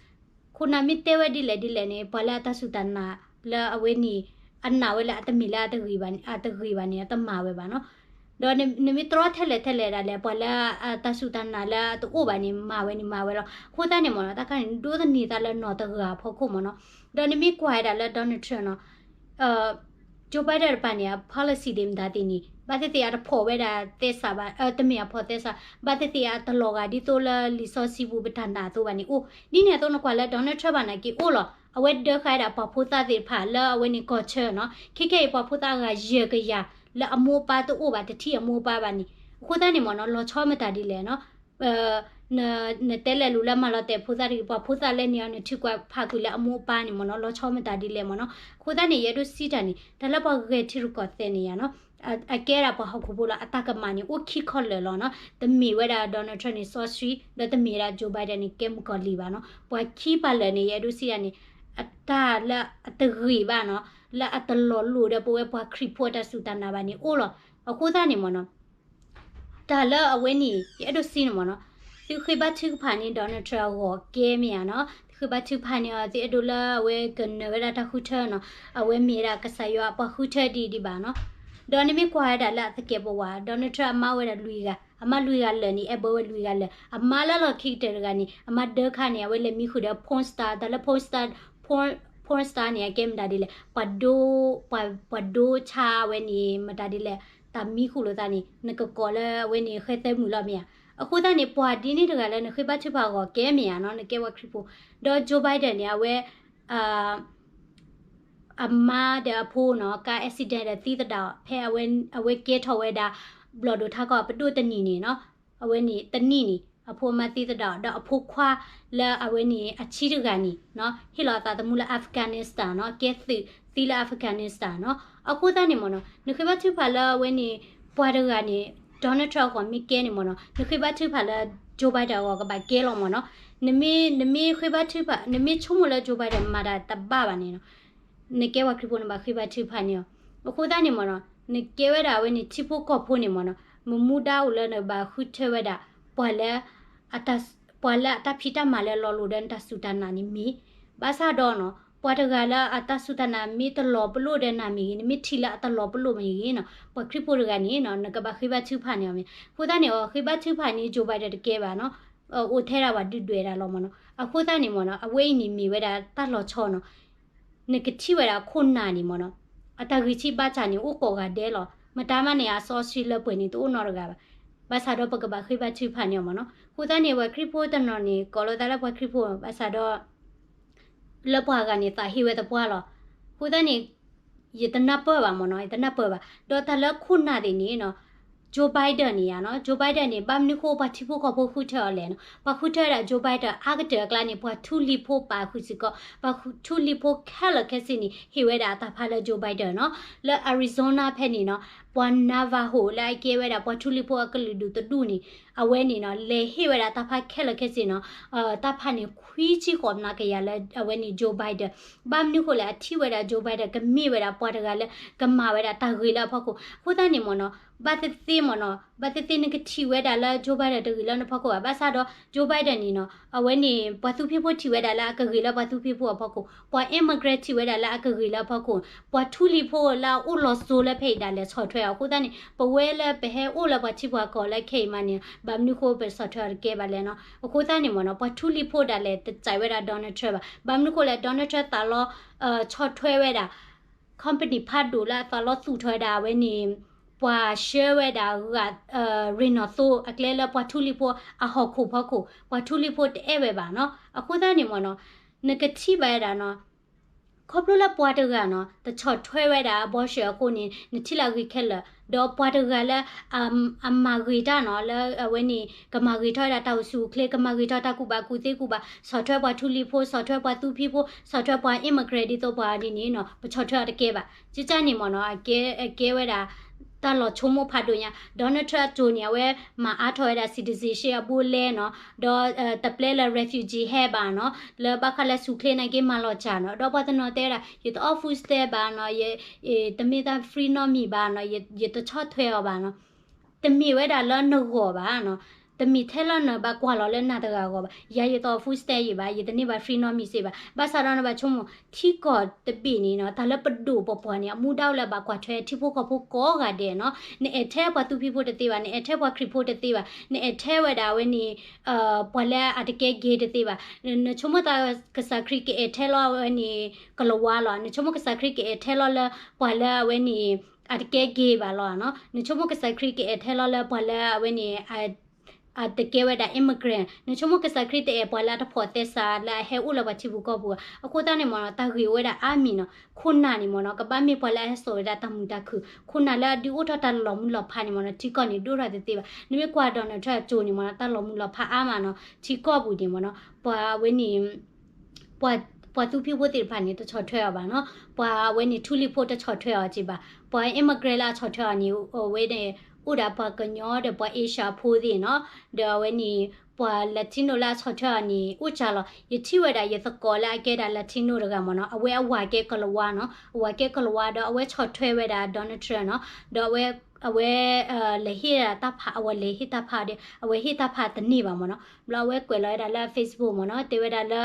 ခိၣ်နၢ်မ့ၢ်တဲဝဲဒ်လဲၣ်ဒ်လဲၣ်န့ၣ် ပှၤလၢအတၢ်စူၢ်တၢ်နာ်လၢအဝဲန့ၣ် အနာ်ဝဲလၢအတမ့ၢ်လၢအတဂ့ၤဘၣ်န့ၣ် အတဂ့ၤဘၣ်န့ၣ် အတမၤဝဲဘၣ်နီၤ. ဒီးနမ့ၢ်တြီထဲလဲၣ်ထဲလဲၣ်ဒၣ်လဲာ် ပှၤလၢအတၢ်စူၢ်တၢ်နာ်လၢအတအိၣ်ဘၣ်န့ၣ် မၤဝဲန့ၣ်မၤဝဲလီၤ. အဃိသတးန့ၣ်မ့ၢ်နီၤ တၢ်ခါန့ၣ် ဒိးသန့ၤသးလၢနီၢ်တဂၤအဖီခိၣ်မ့ၢ်နီၤ. ဒီးနမ့ၢ်ကွၢ်ဝဲဒၣ်လၢ Donald Trump နီၤ Joe Biden တပၤန့ၣ် အ policy ဒ်မတၤသ့ၣ်န့ၣ် ဘၣ်သ့ၣ်သ့ၣ်အတဖီၣ်ဝဲဒၣ်သဲစးဘၣ် တမ့ၢ်အဖီၣ်သဲစး ဘၣ်သ့ၣ်သ့ၣ်အတလီၤဂာ်ဒ်သိးလၢလံာ်စီဆှံပူၤပတၢ်နာ်အသိးဘၣ်န့ၣ်အိၣ်. ဒ်န့ၣ်အသိးနကွၢ်လၢ Donald Trump ဘၣ်နာ်က့အိၣ်လီၤ. အဝဲဒၢဃာ်ဝဲဒၣ်ပှၤဖိသၣ်သ့ၣ်တဖၣ်လၢအဝဲန့ၣ်ကီၢ်ဆၢနီၤ. ခဲခဲအံၤပှၤဖိသၣ်အဂၤယဲၢ်ကယၤ လၢအမိၢ်အပၢ်တအိၣ်ဘၣ် တထံၣ်အမိၢ်အပၢ်ဘၣ်န့ၣ်. အဃိသတးန့ၣ်မ့ၢ်နီၤ လီၤဆီမတၤဒ်လဲၣ်နီၤ နတဲလဲၤလူၤလၢမၤလီၤတဲာ်ဖိသၣ်တဂ့ၤ ပှၤဖိသၣ်လဲၣ်န့ၣ် နထုးကွၢ်ဖးကွံာ်လၢအမိၢ်အပၢ်န့ၣ်မ့ၢ်နီၤ လီၤဆီမတၤဒ်လဲၣ်မ့ၢ်နီၤ. အဃိသတးန့ၣ် ယအဲၣ်ဒိးစံးတၢ်န့ၣ် တၢ်လၢပှၤဂဲၤထံရူၢ်ကီၢ်သဲးန့ၣ်ယါနီၤ အကဲဒၣ်ပှၤဟီၣ်ခိၣ်ဖိလီၤ အတၢ်ကမၣ်န့ၣ် အိၣ်ခံခီလၢာ်လီၤနီၤ. တမ့ၢ်ဝဲဒၣ် Donald Trump န့ၣ် စီဆှံ ဒီးတမ့ၢ်ဝဲဒၣ် Joe Biden န့ၣ် ကဲမုၣ်ကီၤလံၢ်ဘၣ်နီၤ. ပှၤခံပၤလၢာ်န့ၣ် ယအဲၣ်ဒိးစံးတၢ်န့ၣ် အတၢ်လၢအတဂ့ၤဘၣ်နီၤ လၢအတလီၤလိၣ်ဒီးပဝဲပှၤခရံာ်ဖိအတၢ်စူၢ်တၢ်နာ်ဘၣ်န့ၣ်အိၣ်လီၤ. အဃိသတးန့ၣ်မ့ၢ်နီၤ တၢ်လၢအဝဲန့ၣ် ယအဲၣ်ဒိးစံးန့ၣ်မ့ၢ်နီၤ သုဃ့ဘါထုကဖၣ်န့ၣ် Donald Trump အဂီၢ်ကဲမ့ၢ်ဧါနီၤ သုဃ့ဘါထုကဖၣ်န့ၣ် သုအဲၣ်ဒိးလၢအဝဲကနၢၤဝဲဒၣ်တၢ်ဃုထၢနီၤ အဝဲမ့ၢ်ဝဲဒၣ်ကစၢ်ယွၤပှၤဃုထၢဒ်ဒံးဘၣ်နီၤ. ဒီးနမ့ၢ်ကွၢ်ဝဲဒၣ်လၢအသကဲာ်ပဝး Donald Trump အမါဝဲဒၣ်လွံၢ်ဂၤ အမါလွံၢ်ဂၤလၢာ်န့ၣ် အဲၣ်ဘၢဝဲလွံၢ်ဂၤလၢာ် အမါလၢလီၢ်ခံကတၢၢ်တဂၤန့ၣ် အမါဒၢခါန့ၣ် အဝဲလဲၤမံဃုာ်ဒီး porn star တၢ်လၢ porn star porn star န့ၣ် အကဲမတၤဒ်လဲၣ် ပှၤဒိ ပှၤ ပှၤဒိဆါဝဲန့ၣ် မတၤဒ်လဲၣ် တၢ်မံဃုာ်လိာ်သးန့ၣ် နကကိးလၢအဝဲန့ၣ် ဃဲသၢမုၢ်လီၤမ့ၢ်ဧါ. အဃိသတးန့ၣ် ပှၤဒ်န့ၣ်တဂၤလၢနဃ့ဘါထုကဖၣ်အဂီၢ်ကဲမ့ၢ်ဧါနီၤ နကဲပှၤခရံာ်ဖိ ဒီး Joe Biden န့ၣ် အဝဲ အမါဒီးအဖိနီၤ ကါ accident ဒီးသံသဒၣ် ဖဲအဝဲကဲထီၣ်ဝဲဒၣ် ဘျီၣ်ဒိၣ်ထးကီၢ်ပဒိၣ်တနံၣ်န့ၣ်နီၤ အဝဲန့ၣ်တနံၣ်န့ၣ် အဖိအမါသံသဒၣ် ဒီးအဖိခွါလၢအဝဲန့ၣ်အဆံးတဂၤန့ၣ်နီၤ ဟ့ၣ်လီၤအသးသမူလၢ Afghanistan နီၤ ကဲသုးသံလၢ Afghanistan နီၤ. အဃိသတးန့ၣ်မ့ၢ်နီၤ နဃ့ဘါထုကဖၣ်လၢအဝဲန့ၣ် ပှၤတဂၤန့ၣ် Donald Trump အဂီၢ်မ့ၢ်ကဲန့ၣ်မ့ၢ်နီၤ နဃ့ဘါထုကဖၣ်လၢ Joe Biden အဂီၢ်ကဘၣ်ကဲလီၤမ့ၢ်နီၤ. နမ့ၢ် နမ့ၢ်ဃ့ဘါထုကဖၣ် နမ့ၢ်ဆိကမိၣ်လၢ Joe Biden မၤတၢ်တဘၣ်ဘၣ်န့ၣ်နီၤ နကဲပှၤခရံာ်ဖိန့ၣ်ဘၣ်ဃ့ဘါထုကဖၣ်န့ၣ်လီၤ. အဃိသတးန့ၣ်မ့ၢ်နီၤ နကဲဝဲဒၣ်အဝဲန့ၣ်ထံဖိကီၢ်ဖိန့ၣ်မ့ၢ်နီၤ မမူဒါအိၣ်လၢနဘၣ်ဃုထၢဝဲဒၣ် ပှၤလၢ ပှၤလၢအတၢ်ဖံးတၢ်မၤလၢလီၤလိၤဒီးနတၢ်စူၢ်တၢ်နာ်န့ၣ်မ့ၢ် ဘၣ်ဆၣ်ဒီးနီၤ ပှၤတဂၤလၢအတၢ်စူၢ်တၢ်နာ်မ့ၢ်တလီၤပလိာ်ဒီးနၤမ့ၢ်ဂ့ၤ နမ့ၢ်ထံၣ်လၢအတလီၤပလိာ်မ့ၢ်ဂ့ၤနီၤ ပှၤခရံာ်ဖိတဂၤန့ၣ်နီၤ နကဘၣ်ဃ့ဘါထုကဖၣ်န့ၣ်အီၤမ့ၢ် အဃိသတးန့ၣ်အီၤ ဃ့ဘါထုကဖၣ်န့ၣ် Joe Biden တကဲဘၣ်နီၤ အိၣ်ထဲဒၣ်ပှၤဒုၣ်ဒွဲၣ်ဒၣ်လီၤမ့ၢ်နီၤ. အဃိသတးန့ၣ်မ့ၢ်နီၤ အဝဲအံၤန့ၣ်မ့ၢ်ဝဲဒၣ်တၢ်လီၤဆီနီၤ နကထံၣ်ဝဲဒၣ်ခိၣ်နၢ်န့ၣ်မ့ၢ်နီၤ အတၢ်ဂံၢ်ဆံးဘါစၢ်န့ၣ် အိၣ်ကိးဂၤဒဲးလီၤ. မတၤမးန့ၣ် အစီဆှံလၢပှဲၤန့ၣ် တအိၣ်နီတဂၤဘၣ်. ဘၣ်ဆၣ်ဒီးပကဘၣ်ဃ့ဘါထုကဖၣ်န့ၣ်မ့ၢ်နီၤ. အဃိသတးန့ၣ် ပှၤခရံာ်ဖိတနီၤန့ၣ် ကိးလီၤသးလၢပှၤခရံာ်ဖိ ဘၣ်ဆၣ်ဒီး လၢပှၤဂၤန့ၣ် သးဟ့ဝဲသပှၢ်လီၤ. အဃိသတးန့ၣ် ယတနၢ်ပၢၢ်ဘၣ်မ့ၢ်နီၤ ယတနၢ်ပၢၢ်ဘၣ်. ဒီးတၢ်လၢခိၣ်နၢ်သ့ၣ်န့ၣ်နီၤ Joe Biden န့ၣ်ယါနီၤ Joe Biden န့ၣ် ဘၣ်မနုၤဃိပှၤထံဖိကီၢ်ဖိဃုထၢအီၤလဲၣ်နီၤ. ပှၤဃုထၢဝဲဒၣ် Joe Biden အါကတၢၢ်အကျါန့ၣ် ပှၤထူလံၤဖိပာ်ဃုာ်စ့ၢ်ကီး ပှၤထူလံၤဖိခဲလၢာ်ခဲဆ့န့ၣ် ဟ့ၣ်ဝဲဒၣ်အတၢ်ဖးလၢ Joe Biden နီၤ. လၢ Arizona ဖဲန့ၣ်နီၤ ပှၤ Navajo လၢအကဲဝဲဒၣ်ပှၤထူလံၤဖိအကလုာ်ဒူၣ်တဒူၣ်န့ၣ် အဝဲန့ၣ်နီၤ လဲၤဟ့ၣ်ဝဲဒၣ်တၢ်ဖးခဲလၢာ်ခဲဆ့နီၤ တၢ်ဖးန့ၣ် ခွံဆံဃိးနၣ်ကယၤလၢအဝဲန့ၣ် Joe Biden ဘၣ်မနုၤဃိလဲၣ် အထံၣ်ဝဲဒၣ် Joe Biden ကမ့ၢ်ဝဲဒၣ်ပှၤတဂၤလၢ ကမၤဝဲဒၣ်တၢ်ဂ့ၤလၢအဖီခိၣ်. အဃိသတးန့ၣ်မ့ၢ်နီၤ ဘၣ်သ့ၣ်သ့ၣ်မ့ၢ်နီၤ ဘၣ်သ့ၣ်သ့ၣ်နကထံၣ်ဝဲဒၣ်လၢ Joe Biden တဂ့ၤလၢနဖီခိၣ်ဘၣ်. ဘၣ်ဆၣ်ဒီး Joe Biden န့ၣ်နီၤ အဝဲန့ၣ် ပှၤသူဖံဖိထံၣ်ဝဲဒၣ်လၢအကဂ့ၤလၢပှၤသူဖံဖိအဖီခိၣ်, ပှၤ immigrant ထံၣ်ဝဲဒၣ်လၢအကဂ့ၤလၢအဖီခိၣ်, ပှၤထူလံၤဖိလၢအအိၣ်လီၤစိၤလၢဖဲအံၤဒၣ်လဲာ်ဆီၣ်ထွဲအီၤ. အဃိသတးန့ၣ် ပဝဲလၢပဟဲအိၣ်လၢပှၤထံပှၤကီၢ်လၢခဲအံၤမးန့ၣ် ဘၣ်မနုၤဃိပဆီၣ်ထွဲအီၤတကဲဘၣ်လဲၣ်နီၤ. အဃိသတးန့ၣ်မ့ၢ်နီၤ ပှၤထူလံၤဖိဒၣ်လဲာ်တစဲးဝဲဒၣ် Donald Trump ဘၣ်. ဘၣ်မနုၤဃိလဲၣ် Donald Trump သးလီ ဆီၣ်ထွဲဝဲဒၣ် company ဖးဒိၣ်လၢအသးလီသူၣ်ထီၣ်ဝဲဒၣ်အဝဲန့ၣ် ပှၤဆှၢဝဲဒၣ်ဂၤ ရ့ၣ်နီၣ်သိအကျဲလၢပှၤထူလံၤဖိအဟီၣ်ခိၣ်ဖီခိၣ်, ပှၤထူလံၤဖိတအဲၣ်ဝဲဘၣ်နီၤ. အဃိသတးန့ၣ်မ့ၢ်နီၤ နကထံၣ်ဘၣ်ဝဲဒၣ်နီၤ ခီဖျိလၢပှၤတဂၤနီၤ တဆီၣ်ထွဲဝဲဒၣ် abortion အဃိန့ၣ် နထံၣ်လၢအဂ့ၤခဲလၢာ်, ဒီးပှၤတဂၤလၢ အမၤဂ့ၤတၢ်နီၤ လၢအဝဲန့ၣ် ကမၤဂ့ၤထီၣ်ဝဲဒၣ်တၢ်အိၣ်ဆူၣ်အိၣ်ချ့ ကမၤဂ့ၤထီၣ်တၢ်ကူၣ်ဘၣ်ကူၣ်သ့ကူၣ်ဘၣ် ဆီၣ်ထွဲပှၤထူလံၤဖိ ဆီၣ်ထွဲပှၤသူဖံဖိ ဆီၣ်ထွဲပှၤ immigrant ဒ်သိးပှၤဒ်န့ၣ်နီၤ ပဆီၣ်ထွဲအီၤတကဲဘၣ်. ကကန့ၣ်မ့ၢ်နီၤ အကဲဝဲဒၣ် တၢ်လီၤဆိကမိၣ်ဖးဒိၣ်ညါ Donald Trump အစိၤန့ၣ် အဝဲမၤအါထီၣ်ဝဲဒၣ် citizenship အဘိလဲနီၤ, ဒီးတပျဲလၢ refugee ဟဲဘၣ်နီၤ, လၢဘၣ်ဃးလၢဆူၣ်ချ့နာ်က့မၤလီၤစၢ်နီၤ, ဒီးပှၤတနီၤတဲဝဲဒၣ် ယတအီၣ် food stamp ဘၣ်နီၤ, တမ့ၢ်တၢ် free နီတမံၤဘၣ်နီၤ, ယတဆီၣ်ထွဲအီၤဘၣ်နီၤ. တမ့ၢ်ဝဲဒၣ်လၢနဂီၢ်ဘၣ်နီၤ, တမ့ၢ်ထဲလၢနဘၣ်ကွၢ်လီၤလၢနၤတဂၤအဂီၢ်ဘၣ်. ယၤယတအီၣ် food stamp ယံၤဘၣ်, ယတန့ၢ်ဘၣ် free နီတမံၤစ့ၢ်ဘၣ်. ဘၣ်ဆၣ်ဒီးနဘၣ်ဆိကမိၣ် ထံကီၢ်တဘ့ၣ်န့ၣ်နီၤ တၢ်လၢပဒိၣ်ပပှၢ်န့ၣ် အမူဒါအိၣ်လၢဘၣ်ကွၢ်ထွဲထံဖိကီၢ်ဖိကိးဂၤဒဲးနီၤ, နအဲၣ်ထဲပှၤသူဖံဖိတသ့ဘၣ်, နအဲၣ်ထဲပှၤခရံာ်ဖိတသ့ဘၣ်, နအဲၣ်ထဲဝဲဒၣ်အဝဲန့ၣ် ပှၤလၢအတကဲ gay တသ့ဘၣ်. နဆိကမိၣ်သးကစၢ်ခရံာ်ကအဲၣ်ထဲလီၤအဝဲန့ၣ် ကလၤဝါလီၤ, နဆိကမိၣ်ကစၢ်ခရံာ်ကအဲၣ်ထဲလီၤလၢပှၤလၢအဝဲန့ၣ် အတကဲ gay ဘၣ်လီၤနီၤ, နဆိကမိၣ်ကစၢ်ခရံာ်ကအဲၣ်ထဲလီၤလၢပှၤလၢအဝဲန့ၣ် အတကဲဝဲဒၣ် immigrant, နဆိကမိၣ်ကစၢ်ခရံာ်တအဲၣ်ပှၤလၢအတဖိးသဲစးလၢအဟဲအိၣ်လၢပှၤထံပူၤကီၢ်ပူၤ. အဃိသတးန့ၣ်မ့ၢ်နီၤ တၢ်ဂ့ၢ်အိၣ်ဝဲဒၣ်အါမံၤနီၤ, ခိၣ်နၢ်န့ၣ်မ့ၢ်နီၤ ကဘၣ်မ့ၢ်ပှၤလၢအဟဲစိာ်ဝဲဒၣ်တၢ်မုာ်တၢ်ခုၣ်, ခိၣ်နၢ်လၢအဒုးအိၣ်ထီၣ်တၢ်လီၤမုၢ်လီၤဖးန့ၣ်မ့ၢ်နီၤ ထံကီၢ်န့ၣ်ဒိၣ်ထီၣ်တသ့ဘၣ်. နမ့ၢ်ကွၢ် Donald Trump အစိၤန့ၣ်မ့ၢ်နီၤ တၢ်လီၤမုၢ်လီၤဖးအါမးနီၤ ထံကီၢ်ပူၤန့ၣ်မ့ၢ်နီၤ ပှၤဝဲန့ၣ် ပှၤသူဖံဖိသ့ၣ်တဖၣ်န့ၣ် တဆီၣ်ထွဲအီၤဘၣ်နီၤ, ပှၤဝဲန့ၣ်ထူလံၤဖိတဆီၣ်ထွဲအီၤက့ဘၣ်. ပှၤ immigrant လၢအဆီၣ်ထွဲအီၤန့ၣ် အဝဲန့ၣ် အိၣ်ဒၣ်ပှၤကညီဒီးပှၤ Asia ဖိသ့ၣ်နီၤ, ဒီးအဝဲန့ၣ် ပှၤ Latino လၢအဆီၣ်ထွဲအီၤန့ၣ် အိၣ်စှၤလီၤ. ယထံၣ်ဝဲဒၣ်ယသကိးလၢအကဲဒၣ် Latino တဂၤမ့ၢ်နီၤ, အဝဲအဝၤကဲကလၤဝါနီၤ, အဝၤကဲကလၤဝါဒီးအဝဲဆီၣ်ထွဲဝဲဒၣ် Donald Trump နီၤ, ဒီးအဝဲ အဝဲ လဲၤဟ့ၣ်တၢ်ဖး အဝဲလဲၤဟ့ၣ်တၢ်ဖးဒီး အဝဲဟ့ၣ်တၢ်ဖးတန့ၢ်ဘၣ်မ့ၢ်နီၤ. ဘျီအဝဲကွဲးလီၤဝဲဒၣ်လၢ Facebook မ့ၢ်နီၤ, တဲဝဲဒၣ်လၢ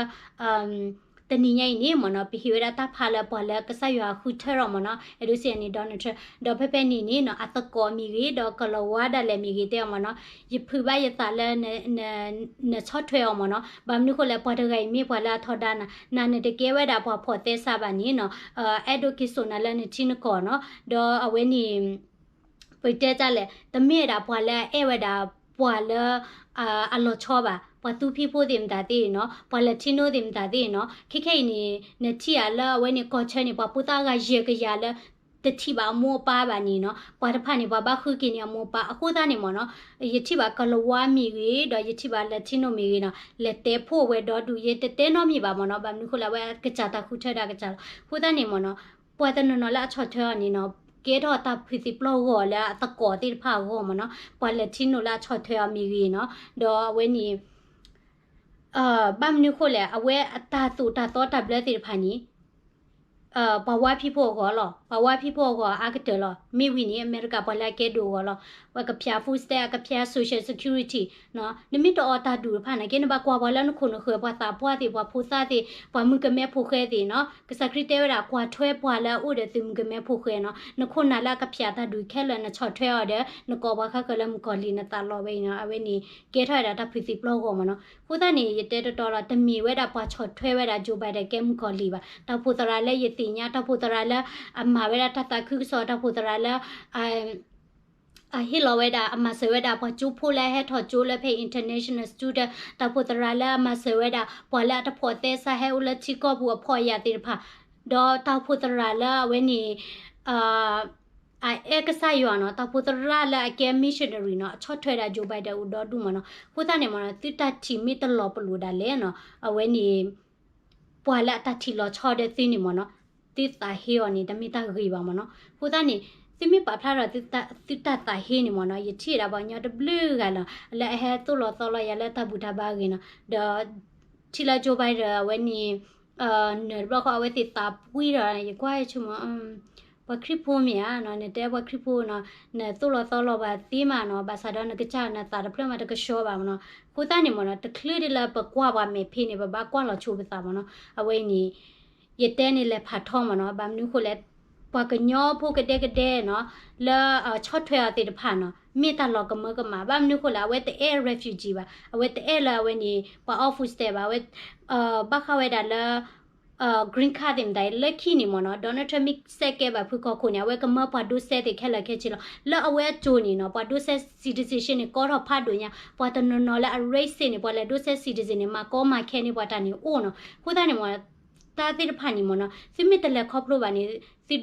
တနံၤညါအံၤန့ၣ်မ့ၢ်နီၤ ပဟ့ၣ်ဝဲဒၣ်တၢ်ဖးလၢပှၤလၢကစၢ်ယွၤဃုထၢထီၣ်မ့ၢ်နီၤ, အဲၣ်ဒိးစံးန့ၣ် Donald Trump, ဒီးဖဲဖဲန့ၣ်န့ၣ်နီၤ အသကိးမ့ၢ်ဂ့ၤ ဒီးကလၤဝါဒၣ်လဲာ်မ့ၢ်ဂ့ၤ တဲအီၤမ့ၢ်နီၤ, ယဖုးဘၣ်ယသးလၢ နဆီၣ်ထွဲအီၤမ့ၢ်နီၤ, ဘၣ်မနုၤဃိလဲၣ် ပှၤတဂၤအံၤမ့ၢ်ပှၤလၢအထီဒါနၤ, နၤနတကဲဝဲဒၣ်ပှၤဖိးသဲစးဘၣ်န့ၣ်နီၤ, အဲၣ်ဒိးက့ၤစိာ်နၤလၢနထံနကီၢ်နီၤ, ဒီးအဝဲန့ၣ် ပတဲတၢ်လဲၣ် တမ့ၢ်ဝဲဒၣ်ပှၤလၢအအဲၣ်ဝဲဒၣ် ပှၤလၢ အလီၤဆီဘၣ်, ပှၤသူဖံဖိသ့ၣ်မတၤသ့ၣ်နီၤ, ပှၤ Latino သ့ၣ်မတၤသ့ၣ်နီၤ, ခဲခဲအံၤန့ၣ် နထံၣ်ဧါလၢအဝဲန့ၣ် ကီၢ်ဆၢန့ၣ် ပှၤဖိသၣ်ဂၤယဲၢ်ကယၤလၢ တထံၣ်ဘၣ်အမိၢ်အပၢ်ဘၣ်န့ၣ်နီၤ, ပှၤတဖၣ်န့ၣ် ပှၤဘၣ်ဃုက့ၤန့ၢ်အမိၢ်အပၢ်, အဃိသတးန့ၣ်မ့ၢ်နီၤ, ယထံၣ်ဘၣ်ကလၤဝါမ့ၢ်ဂ့ၤ ဒီးယထံၣ်ဘၣ် Latino မ့ၢ်ဂ့ၤနီၤ, လဲၤတဲဖှိၣ်ဝဲဒီဒူၣ် ယတတဲနီတမံၤဘၣ်မ့ၢ်နီၤ, ဘၣ်မနုၤဃိလၢအဝဲကစၢ်တၢ်ဃုထၢဒၣ်ကစၢ်လီၤ, အဃိသတးန့ၣ်မ့ၢ်နီၤ ပှၤတနီၤနီၤလၢအဆီၣ်ထွဲအီၤန့ၣ်နီၤ, ကဲထီၣ်တၢ်ဖုးသံပျီၢ်ဂီၤလၢအသကိးသ့ၣ်တဖၣ်အဂီၢ်မ့ၢ်နီၤ, ပှၤ Latino လၢအဆီၣ်ထွဲအီၤမ့ၢ်ဂ့ၤနီၤ, ဒီးအဝဲန့ၣ် ဘၣ်မနုၤဃိလဲၣ် အဝဲအတၢ်သိၣ်တၢ်သီတၢ်ဘျၢသ့ၣ်တဖၣ်န့ၣ် ပှၤဝါဖံးဖိအဂီၢ်လီၤ, ပှၤဝါဖံးဖိအဂီၢ်အါကတၢၢ်လီၤ, မ့ၢ်ဝံၤန့ၣ် အမဲရကၤပှၤလၢအကဲဒိၣ်အဂီၢ်လီၤ, ပှၤကဖၠး food stamp အကဖၠး social security နမ့ၢ်တအီၣ်တၢ်ဒူၣ်တဖၣ်နာ်က့ နဘၣ်ကွၢ်ပှၤလၢနခိၣ်နဃၢၤ ပှၤသးပှၢ်သ့ၣ် ပှၤဖိသၣ်သ့ၣ် ပှၤမုၣ်ကမဲဖိဃဲသ့ၣ်နီၤ, ကစၢ်ခရံာ်တဲဝဲဒၣ် ကွၢ်ထွဲပှၤလၢအအိၣ်ဒီးသုးမုၣ်ကမဲဖိဃဲနီၤ, နခိၣ်နၢ်လၢအကဖၠးတၢ်ဒူၣ်ခဲလၢာ် နဆီၣ်ထွဲအီၤဒီး နကိးပှၤဃါဃၢၤလၢမုၣ်ကီၤလံၢ် နသးလီၤဝဲအံၤနီၤ, အဝဲန့ၣ် ကဲထီၣ်ဝဲဒၣ်တၢ်ဖုးသံပျီၢ်ဂီၢ်မ့ၢ်နီၤ, အဃိသတးန့ၣ် ယတဲတီတီလီၤ, တမ့ၢ်ဝဲဒၣ်ပှၤဆီၣ်ထွဲဝဲဒၣ် Joe Biden ကဲမုၣ်ကီၤလံၢ်ဘၣ်, တၢ်အိၣ်ဖှိၣ်သရၣ်လၢယသ့ၣ်ညါ, တၢ်အိၣ်ဖှိၣ်သရၣ်လၢအမၤဝဲဒၣ်တၢ်သးခုကစီၣ်, တၢ်အိၣ်ဖှိၣ်သရၣ်လၢ အဟ့ၣ်လီၤဝဲဒၣ် အမၤစၢၤဝဲဒၣ် ပှၤကၠိဖိလၢအဟဲထီၣ်ကၠိလၢဖဲ international student, တၢ်အိၣ်ဖှိၣ်သရၣ်လၢအမၤစၢၤဝဲဒၣ် ပှၤလၢအတဖိးသဲစးဟဲအိၣ်လၢထံကီၢ်ပူၤအဖှီၣ်အယာ်သ့ၣ်တဖၣ်, ဒီးတၢ်အိၣ်ဖှိၣ်သရၣ်လၢအဝဲန့ၣ် အအဲၣ်ကစၢ်ယွၤနီၤ, တၢ်အိၣ်ဖှိၣ်သရၣ်လၢအကဲ missionary နီၤ, အဆီၣ်ထွဲဒၣ် Joe Biden အိၣ်ဒီဒူၣ်မ့ၢ်နီၤ, အဃိသတးန့ၣ်မ့ၢ်နီၤ သုတၢ်ထံၣ်မ့ၢ်တလီၤပလိာ်ဒၣ်လဲာ်နီၤ, အဝဲန့ၣ် ပှၤလၢအတၢ်ထံၣ်လီၤဆီဒီးသုန့ၣ်မ့ၢ်နီၤ, သုသးဟ့အီၤန့ၣ် တမ့ၢ်တၢ်ဂ့ၤဘၣ်မ့ၢ်နီၤ, အဃိသတးန့ၣ် သုမ့ၢ်ပာ်ဖျါထီၣ် သုတၢ်သးဟ့န့ၣ်မ့ၢ်နီၤ, ယထံၣ်ဝဲဒၣ်ပှၤကညီတဘျုးဂၤလီၤ လၢအဟဲသိၣ်လီၤသီလီၤယၤလၢတၢ်ဘူၣ်တၢ်ဘါအဂ့ၢ်နီၤ, ဒီး ထံၣ်လၢ Joe Biden အဝဲန့ၣ် နၢၤတဘျီဃီ အဝဲသ့ၣ်သးပှံၢ်ဒီး ယကွၢ်ဆိကမိၣ် ပှၤခရံာ်ဖိမ့ၢ်ဧါနီၤ, နတဲပှၤခရံာ်ဖိနီၤ, နသိၣ်လီၤသီလီၤပှၤသ့မးနီၤ, ဘၣ်ဆၣ်ဒီးနကစၢ်နသးတဖျၢၣ်မးတကဆှီဘၣ်မ့ၢ်နီၤ, အဃိသတးန့ၣ်မ့ၢ်နီၤ တချုးဒ်လၢပကွၢ်ပှၤမဲာ်ဖံးန့ၣ် ပဘၣ်ကွၢ်လီၤဆိပသးမ့ၢ်နီၤ, အဝဲအံၤန့ၣ် ယတဲန့ၣ်လဲၤဖးထီမ့ၢ်နီၤ, ဘၣ်မနုၤဃိလဲၣ် ပှၤကညီဖိကဒဲကဒဲနီၤ, လၢဆီၣ်ထွဲအီၤသ့ၣ်တဖၣ်နီၤ မ့ၢ်တၢ်လီၤကမၢကမၣ်, ဘၣ်မနုၤဃိလဲၣ် အဝဲတအဲၣ် refugee ဘၣ်, အဝဲတအဲၣ်လၢအဝဲန့ၣ် ပှၤအီၣ် food stamp ဘၣ်, အဝဲ ဘၣ်ဃးဝဲဒၣ်လၢ green card သ့ၣ်မတၤ လၢခံန့ၣ်မ့ၢ်နီၤ Donald Trump မ့ၢ်စဲးကဲဘၣ်ဖုကီၢ်ခိၣ်န့ၣ် အဝဲကမၢပှၤဒိးစဲးသ့ၣ်ခဲလၢာ်ခဲဆ့လီၤ, လၢအဝဲအစိၤန့ၣ်နီၤ ပှၤဒိးစဲး citizenship န့ၣ် ကီထီၣ်ဖးဒိၣ်ညါ, ပှၤတနီၤနီၤလၢအ race န့ၣ် ပှၤလဲၤဒိးစဲး citizen န့ၣ် မၤကီမၤခဲန့ၢ်ပှၤတၢ်န့ၣ်အိၣ်နီၤ, အဃိသတးန့ၣ်မ့ၢ် တၢ်သ့ၣ်တဖၣ်န့ၣ်မ့ၢ်နီၤ, သုမ့ၢ်တလဲၤခီဖျိဘၣ်န့ၣ်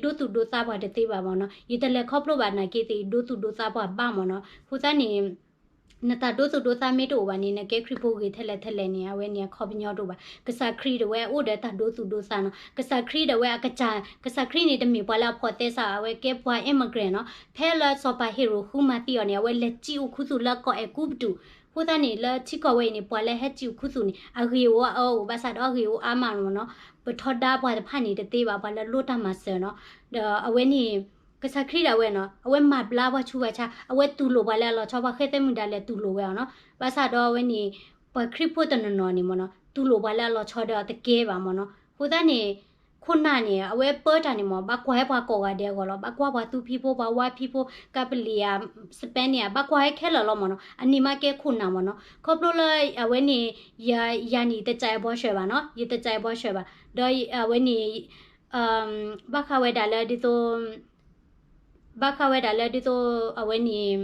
သုဒိသူၣ်ဒိသးပှၤတသ့ဘၣ်မ့ၢ်နီၤ. ယတလဲၤခီဖျိဘၣ်နာ်က့သ့ၣ် ယဒိသူၣ်ဒိသးပှၤဘၣ်မ့ၢ်နီၤ. အဃိသတးန့ၣ် နတၢ်ဒိသူၣ်ဒိသးမ့ၢ်တအိၣ်ဘၣ်န့ၣ် နကဲခရံာ်ဖိဂ့ၤထဲလဲၣ်ထဲလဲၣ်န့ၣ် အဝဲန့ၣ်အခီပညီတအိၣ်ဘၣ်. ကစၢ်ခရံာ်ဒၣ်ဝဲအိၣ်ဒီးတၢ်ဒိသူၣ်ဒိသးနီၤ. ကစၢ်ခရံာ်ဒၣ်ဝဲအကစၢ်, ကစၢ်ခရံာ်န့ၣ် တမ့ၢ်ပှၤလၢအဖိးသဲစး, အဝဲကဲပှၤ immigrant နီၤ. ဖဲလၢစီၤပၤဟ့ၤရိာ်ဃုမၤသံအီၤန့ၣ် အဝဲလဲၤစံၣ်အိၣ်ခူသူၣ်လၢကီၢ်အဲၤကူပတူး. အဃိသတးန့ၣ် လၢထံကီၢ်ဝဲအံၤန့ၣ် ပှၤလၢဟဲစံၣ်အိၣ်ခူသူၣ်န့ၣ် အဂ့ၢ်အိၣ်အအၢအိၣ် ဘၣ်ဆၣ်ဒီးအဂ့ၢ်အိၣ်အါမးမ့ၢ်နီၤ. ပထီဒါပှၤတဖၣ်န့ၣ်တသ့ဘၣ်, ပှၤလၢလိၣ်တၢ်မၤစၢၤနီၤ. ဒီးအဝဲန့ၣ် ကစၢ်ခရံာ်ဒၣ်ဝဲနီၤ, အဝဲမၤဘျါပှၤဆူးပှၤဆါ, အဝဲတူၢ်လိာ်ပှၤလၢအလီၤဆီ, ပှၤဃဲသဲမုၢ်ဒါလဲၤတူၢ်လိာ်ဝဲအီၤနီၤ. ဘၣ်ဆၣ်ဒီးအဝဲန့ၣ် ပှၤခရံာ်ဖိတနီၤနီၤန့ၣ်မ့ၢ်နီၤ တူၢ်လိာ်ပှၤလၢအလီၤဆီဒီးတကဲဘၣ်မ့ၢ်နီၤ. အဃိသတးန့ၣ် ခိၣ်နၢ်န့ၣ် အဝဲပၢတၢ်န့ၣ်မ့ၢ် ဘၣ်ကွၢ်ဟဲပှၤကိးဂၤဒဲးအဂီၢ်လီၤ. ဘၣ်ကွၢ်ပှၤသူဖံဖိ ပှၤဝါဖံဖိ ကပလံၤဧါ Spanish ဧါ ဘၣ်ကွၢ်ဟဲခဲလၢာ်လီၤမ့ၢ်နီၤ. အန့ၣ်မးကဲခိၣ်နၢ်မ့ၢ်နီၤ. ခီဖျိလၢအဝဲန့ၣ် ယၤန့ၣ် ယတစဲးအဘီရှဲဘၣ်နီၤ, ယတစဲးအဘီရှဲဘၣ်. ဒီးအဝဲန့ၣ် ဘၣ်ဃးဝဲဒၣ်လၢဒ်သိး ဘၣ်ဃးဝဲဒၣ်လၢဒ်သိးအဝဲန့ၣ်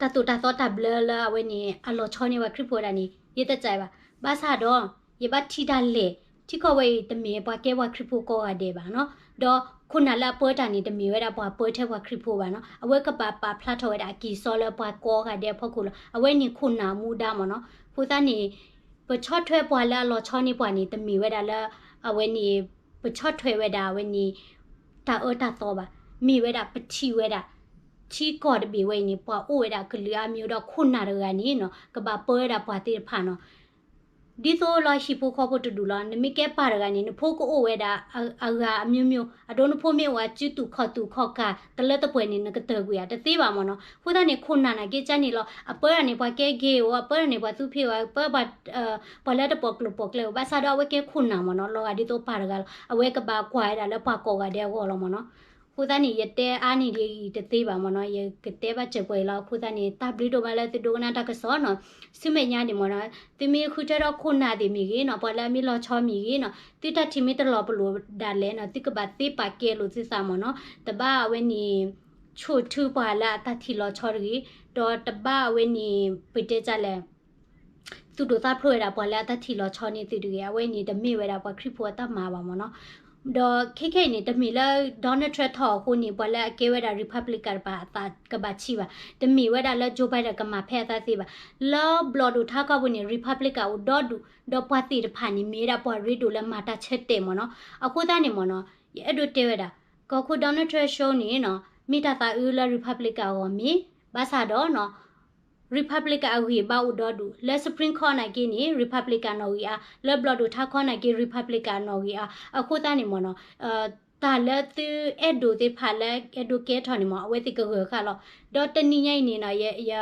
တၢ်သိၣ်တၢ်သီတၢ်ဘျၢလၢအဝဲန့ၣ် အလီၤဆီန့ၢ်ပှၤခရံာ်ဖိဝဲဒၣ်န့ၣ် ယတစဲးဘၣ်. ဘၣ်ဆၣ်ဒီး ယဘၣ်ထံၣ်ဒၣ်လဲာ် ထံကီၢ်ဝဲအံၤတမ့ၢ်ပှၤကဲပှၤခရံာ်ဖိကိးဂၤဒဲးဘၣ်နီၤ. ဒီးခိၣ်နၢ်လၢအပၢတၢ်န့ၣ် တမ့ၢ်ဝဲဒၣ်ပှၤပၢထဲပှၤခရံာ်ဖိဘၣ်နီၤ. အဝဲကဘၣ်ပာ်ဖျါထီၣ်ဝဲဒၣ်အကံၢ်စီလၢပှၤကိးဂၤဒဲးအဖီခိၣ်လီၤ. အဝဲန့ၣ်ခိၣ်နၢ်အမူဒါမ့ၢ်နီၤ. အဃိသတးန့ၣ် ပဆီၣ်ထွဲပှၤလၢအလီၤဆီန့ၢ်ပှၤန့ၣ် တမ့ၢ်ဝဲဒၣ်လၢ အဝဲန့ၣ် ပဆီၣ်ထွဲဝဲဒၣ်အဝဲန့ၣ် တၢ်အၢတၢ်သီဘၣ်. မ့ၢ်ဝဲဒၣ်ပထံၣ်ဝဲဒၣ် ထံကီၢ်တဘ့ၣ်ဝဲအံၤန့ၣ် ပှၤအိၣ်ဝဲဒၣ်ကလုာ်အါမံၤဒီးခိၣ်နၢ်တဂၤန့ၣ်နီၤ ကဘၣ်ပၢဝဲဒၣ်ပှၤသ့ၣ်တဖၣ်နီၤ. ဒ်သိးလီၤဟံၣ်ဖိဃီဖိတဒူၣ်လီၤ. နမ့ၢ်ကဲပၢ်တဂၤန့ၣ် နဖိကအိၣ်ဝဲဒၣ်အဂၤအမျိုးမျိုး, အဒိနဖိမ့ၢ်အိၣ်ဝဲစုသူၣ်ခီၣ် သူၣ်ခီၣ်ကၢ် တလၢတပှဲၤန့ၣ် နကတၢၢ်ကွံာ်ဧါ, တသ့ဘၣ်မ့ၢ်နီၤ. အဃိသတးန့ၣ် ခိၣ်နၢ်နာ်က့ကန့ၣ်လီၤ. အပၢတၢ်န့ၣ် ပှၤကဲ gay ဧိၤ, အပၢတၢ်န့ၣ် ပှၤသူဖံးဧိၤ, အပၢ ပှၤလၢတပိာ်ကျိၤပိာ်ကျဲဧိၤ, ဘၣ်ဆၣ်ဒီးအဝဲကဲခိၣ်နၢ်မ့ၢ်နီၤ. လီၤဂာ်ဒ်သိးပၢ်တဂၤလီၤ. အဝဲကဘၣ်ကွၢ်ဝဲဒၣ်လၢပှၤကိးဂၤဒဲးအဂီၢ်လီၤမ့ၢ်နီၤ. အဃိသတးန့ၣ် ယတဲအါန့ၢ်ဒ်အံၤတသ့ဘၣ်မ့ၢ်နီၤ. ယကတဲဘၣ်စၢၤပှဲၤအံၤလီၤ. အဃိသတးန့ၣ် တၢ်ဘျုးဒိၣ်မးလၢသုဒိကနၣ်တၢ်ကစီၣ်နီၤ. ဆူမဲာ်ညါန့ၣ်မ့ၢ်နီၤ သုမ့ၢ်ဃုထၢထီၣ်ခိၣ်နၢ်သ့ၣ်မ့ၢ်ဂ့ၤနီၤ, ပှၤလၢအမ့ၢ်လီၤဆီမ့ၢ်ဂ့ၤနီၤ, သုတၢ်ထံၣ်မ့ၢ်တလီၤပလိာ်ဒၣ်လဲာ်နီၤ, သုကဘၣ်သ့ပာ်ကဲလိာ်သုသးမ့ၢ်နီၤ. တဘၣ်အဝဲန့ၣ် ဆိၣ်ထုပှၤလၢအတၢ်ထံၣ်လီၤဆီတဂ့ၤ, ဒီးတဘၣ်အဝဲန့ၣ် ပတဲဒ်လဲၣ် သူၣ်ဒိၣ်သးဖျိးဝဲဒၣ်ပှၤလၢအတၢ်ထံၣ်လီၤဆီန့ၢ်သုတဂ့ၤ. အဝဲန့ၣ်တမ့ၢ်ဝဲဒၣ်ပှၤခရံာ်ဖိအတၢ်မၤဘၣ်မ့ၢ်နီၤ. ဒီးခဲခဲအံၤန့ၣ် တမ့ၢ်လၢ Donald Trump ထီၣ်အဃိန့ၣ် ပှၤလၢအကဲဝဲဒၣ် Republican တဖၣ်အသးကဘၣ်ဆံးဘၣ်. တမ့ၢ်ဝဲဒၣ်လၢ Joe Biden ကမၤဖဲအသးသ့ဘၣ်. လၢဘျီၣ်ဒိၣ်ထါခီပူၤန့ၣ် Republican အိၣ်ဒီဒူၣ်, ဒီးပှၤသ့ၣ်တဖၣ်န့ၣ် မ့ၢ်ဝဲဒၣ်ပှၤရ့ဒိၣ်လၢမၤတၢ်ဆၢတဲာ်မ့ၢ်နီၤ. အဃိသတးန့ၣ်မ့ၢ်နီၤ ယအဲၣ်ဒိးတဲဝဲဒၣ် ကီၢ်ခိၣ် Donald Trump show န့ၣ်နီၤ မ့ၢ်တၢ်သးအုးလၢ Republican အဂီၢ်မ့ၢ်, ဘၣ်ဆၣ်ဒီးနီၤ Republican အဂံၢ်ဘါအိၣ်ဒီဒူၣ်, လၢ Supreme Court နာ်က့န့ၣ် Republican နီၣ်ဂံၢ်အါ, လၢဘျီၣ်ဒိၣ်ထါခီ နာ်က့ Republican နီၣ်ဂံၢ်အါ. အဃိသတးန့ၣ်မ့ၢ်နီၤ တၢ်လၢသုအဲၣ်ဒိးသ့ၣ်တဖၣ်လၢအဲၣ်ဒိးကဲထီၣ်န့ၣ်မ့ၢ် အဝဲသ့ၣ်ကဂၢၢ်ဃာ်လီၤ. ဒီးတနံၤညါအံၤန့ၣ်နီၤ ယ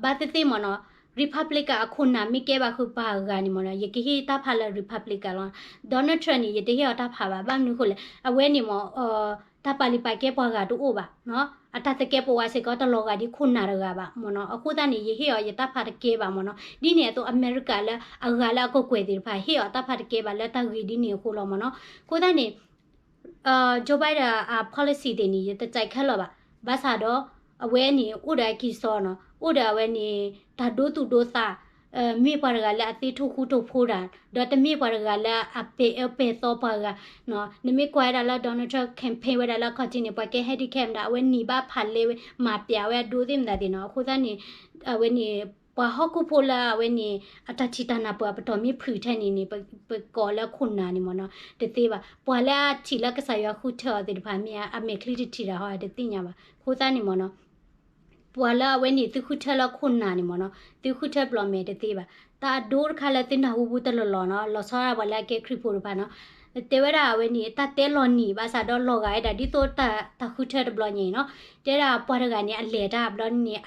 ဘၣ်သ့ၣ်သ့ၣ်မ့ၢ်နီၤ Republican အခိၣ်နၢ်မ့ၢ်ကဲဘၣ်ဃုာ်ပှၤဂၤန့ၣ်မ့ၢ်နီၤ ယကဟ့ၣ်တၢ်ဖးလၢ Republican လီၤ. Donald Trump န့ၣ် ယတဟ့ၣ်အီၤတၢ်ဖးဘၣ်. ဘၣ်မနုၤအဃိလဲၣ် အဝဲန့ၣ်မ့ၢ် တၢ်ပာ်လုၢ်ပာ်ကဲပှၤဂၤတအိၣ်ဘၣ်, အတၢ်သကဲးပဝးစ့ၢ်ကီးတလီၤဂာ်ဒ်ခိၣ်နၢ်တဂၤဘၣ်မ့ၢ်နီၤ. အဃိသတးန့ၣ် ယဟ့ၣ်အီၤယတၢ်ဖးတကဲဘၣ်မ့ၢ်နီၤ. ဒ်န့ၣ်အသိး အမဲရကၤလၢအဂၤလၢအကကွဲၢ်သ့ၣ်တဖၣ် ဟ့ၣ်အီၤတၢ်ဖးတကဲဘၣ်လၢတၢ်ဂ့ၢ်ဒ်န့ၣ်အဃိလီၤမ့ၢ်နီၤ. အဃိသတးန့ၣ် Joe Biden အ policy သ့ၣ်န့ၣ် ယတကြိုက်ခဲလၢာ်ဘၣ်. ဘၣ်ဆၣ်ဒီး အဝဲန့ၣ် အိၣ်ဒီးအကံၢ်စီနီၤ, အိၣ်ဒီးအဝဲန့ၣ် တၢ်ဒိသူၣ်ဒိသး, မ့ၢ်ပှၤတဂၤလၢအသ့ထိၣ်ဃူထိၣ်ဖိးတၢ်, ဒီးတမ့ၢ်ပှၤတဂၤလၢအပဲာ်အၢပဲာ်သီပှၤဂၤ. နမ့ၢ်ကွၢ်ဝဲဒၣ်လၢ Donald Trump campaign ဝဲဒၣ်လၢ ခီၣ်ထံးန့ၣ် ပှၤကဲ handicap မတၤ အဝဲနံၤဘၣ်ဖးလဲဝဲ မၤပျးဝဲအဒိသ့ၣ်မတၤသ့ၣ်နီၤ. အဃိသတးန့ၣ် အဝဲန့ၣ် ပှၤဟီၣ်ခိၣ်ဖိလၢအဝဲန့ၣ် အတၢ်ထံၣ်တၢ်နၢ်ပၢၢ်အပတီၢ်မ့ၢ်ဖုၣ်ထဲန့ၣ်န့ၣ် ပကိးလၢခိၣ်နၢ်န့ၣ်မ့ၢ်နီၤ တသ့ဘၣ်. ပှၤလၢအထံၣ်လၢကစၢ်ယွၤဃုထၢအီၤသ့ၣ်တဖၣ် မ့ၢ်အမဲာ်ချံတထံၣ်တၢ်ဟီ တသ့ၣ်ညါဘၣ်. အဃိသတးန့ၣ်မ့ၢ်နီၤ ပှၤလၢအဝဲန့ၣ် သုဃုထၢလၢခိၣ်နၢ်န့ၣ်မ့ၢ်နီၤ သုဃုထၢပျီၢ်မဲာ်တသ့ဘၣ်. တၢ်အဒိတခါလၢသုနၢ်ဟူဘူးတလီၢ်လီၢ်နီၤ လီၤဆီဒၣ်ပှၤလၢအကဲခရံာ်ဖိတဖၣ်နီၤ တဲဝဲဒၣ်အဝဲန့ၣ် တၢ်တဲလီၤနံၤဘၣ်ဆၣ်ဒီးလီၤဂာ်ဝဲဒၣ် ဒ်သိးတၢ်ဃုထၢတဘျီညါအံၤနီၤ တဲဒၣ်ပှၤတဂၤန့ၣ် အလဲၤတၢ်ဘျီန့ၣ်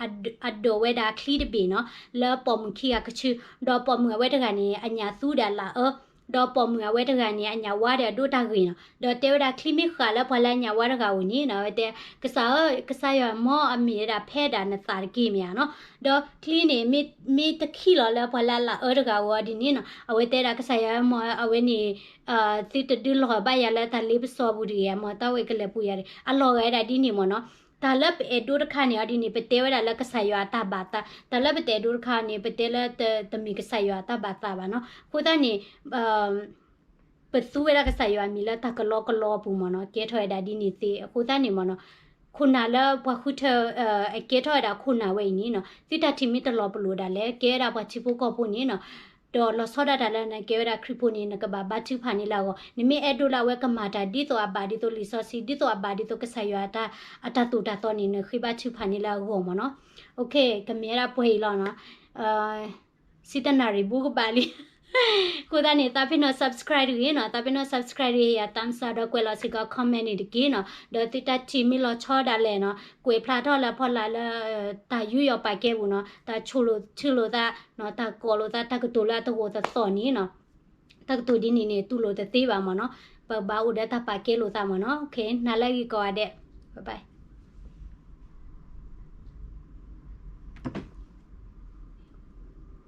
အဒိးဝဲဒၣ်ချံတဘ့ၣ်နီၤ လၢပိာ်မုၣ်ခံဂၤကဆူ ဒီးပိာ်မုၣ်အဝဲတဂၤန့ၣ် အညၣ်သူဒီးအလၢအအၢ ဒီးပိာ်မုၣ်အဝဲတဂၤန့ၣ် အညၣ်ဝါဒီးအဒိးတၢ်ဂ့ၤနီၤ ဒီးတဲဝဲဒၣ်ချံမ့ၢ်ဃာ်လၢပှၤလၢအညၣ်ဝါတဂၤအအိၣ်န့ၣ်နီၤ အဝဲတဲ ကစၢ်ဧၢ ကစၢ်ယွၤမ်အမ့ၢ်ဝဲဒၣ်ဖဲဒၣ်နသးတက့ၢ်မ့ၢ်ဧါနီၤ ဒီးချံန့ၣ် မ့ၢ်တခံးလီၤလၢပှၤလၢအလၢအအၢတဂၤအဂီၢ်ဒ်န့ၣ်နီၤ အဝဲတဲဒၣ်ကစၢ်ယွၤမ်အဝဲန့ၣ် သုတဒုးလီၤဘၣ်ယၤလၢတၢ်လ့ပစီပူၤတဂ့ၤ မ်တၢ်ဝဲကလဲၤပူၤယၤတဂ့ၤ အလီၤဂာ်ဝဲဒၣ်ဒ်န့ၣ်မ့ၢ်နီၤ တၢ်လၢပအဲၣ်ဒိတခါန့ၣ်အီၤဒ်န့ၣ် ပတဲဝဲဒၣ်လၢကစၢ်ယွၤအတၢ်ဘၣ်သး တၢ်လၢပတအဲၣ်ဒိတခါန့ၣ် ပတဲလၢတမ့ၢ်ကစၢ်ယွၤအတၢ်ဘၣ်သးဘၣ်နီၤ အဃိသတးန့ၣ် ပသူဝဲဒၣ်ကစၢ်ယွၤအမံၤလၢတၢ်ကလီကလီအပူၤမ့ၢ်နီၤ, ကဲထီၣ်ဝဲဒၣ်ဒ်န့ၣ်သ့အဃိသတးန့ၣ်မ့ၢ်နီၤ, ခိၣ်နၢ်လၢပှၤဃုထၢ အကဲထီၣ်ဝဲဒၣ်ခိၣ်နၢ်ဝဲအံၤန့ၣ်နီၤ, သုတၢ်ထံၣ်မ့ၢ်တလီၤပလိာ်ဒၣ်လဲာ် ကဲဝဲဒၣ်ပှၤထံဖိကီၢ်ဖိန့ၣ်နီၤ, ဒီးလီၤဆီဒၣ်တၢ်လၢနကဲဝဲဒၣ်ခရံာ်ဖိန့ၣ် နကဘၣ်ဘါထုကဖၣ်န့ၢ်လၢအဂီၢ်, နမ့ၢ်အဲၣ်ဒိးလၢအဝဲကမၤတၢ်ဒ်သိးအဘၣ်ဒ်သိးလံာ်စီဆှံ ဒ်သိးအဘၣ်ဒ်သိးကစၢ်ယွၤအတၢ်သိၣ်တၢ်သီန့ၣ် နဃ့ဘါထုကဖၣ်န့ၢ်လၢအဂီၢ်မ့ၢ်နီၤ. ကမ့ၢ်ဝဲဒၣ်ပှဲၤအံၤလီၤနီၤ. စံတနၣ်ရံၣ်ဘူးကဘၣ်လံ. အဃိသတးန့ၣ် သးပ့ၤနီၣ် subscribe တဂ့ၤနီၤ, သးပ့ၤနီၣ် subscribe တဂ့ၤ ယၤ thumbs up ဒီးကွဲးလီၤစ့ၢ်ကီး comment န့ၣ်တက့ၢ်နီၤ, ဒီးသုတၢ်ထံၣ်မ့ၢ်လီၤဆီဒၣ်လဲာ်နီၤ, ကွဲးဖျါထီၣ်လၢအဖီလာ်လၢ တၢ်ယူးယီၣ်ပာ်ကဲပူၤနီၤ, တၢ်ဆိၣ်လိာ်ထုလိာ်သး, တၢ်ကိးလိာ်သး တၢ်ကတိၤလၢအတဂိာ်တသီၣ်န့ၣ်နီၤ, တၢ်ကတိၤဒ်န့ၣ်န့ၣ် တူၢ်လိာ်တသ့ဘၣ်မ့ၢ်နီၤ, ပဘၣ်အိၣ်ဒီးတၢ်ပာ်ကဲလိာ်သးမ့ၢ်နီၤ. နၤလၢအဂ့ၤကိးဂၤဒဲး, bye bye.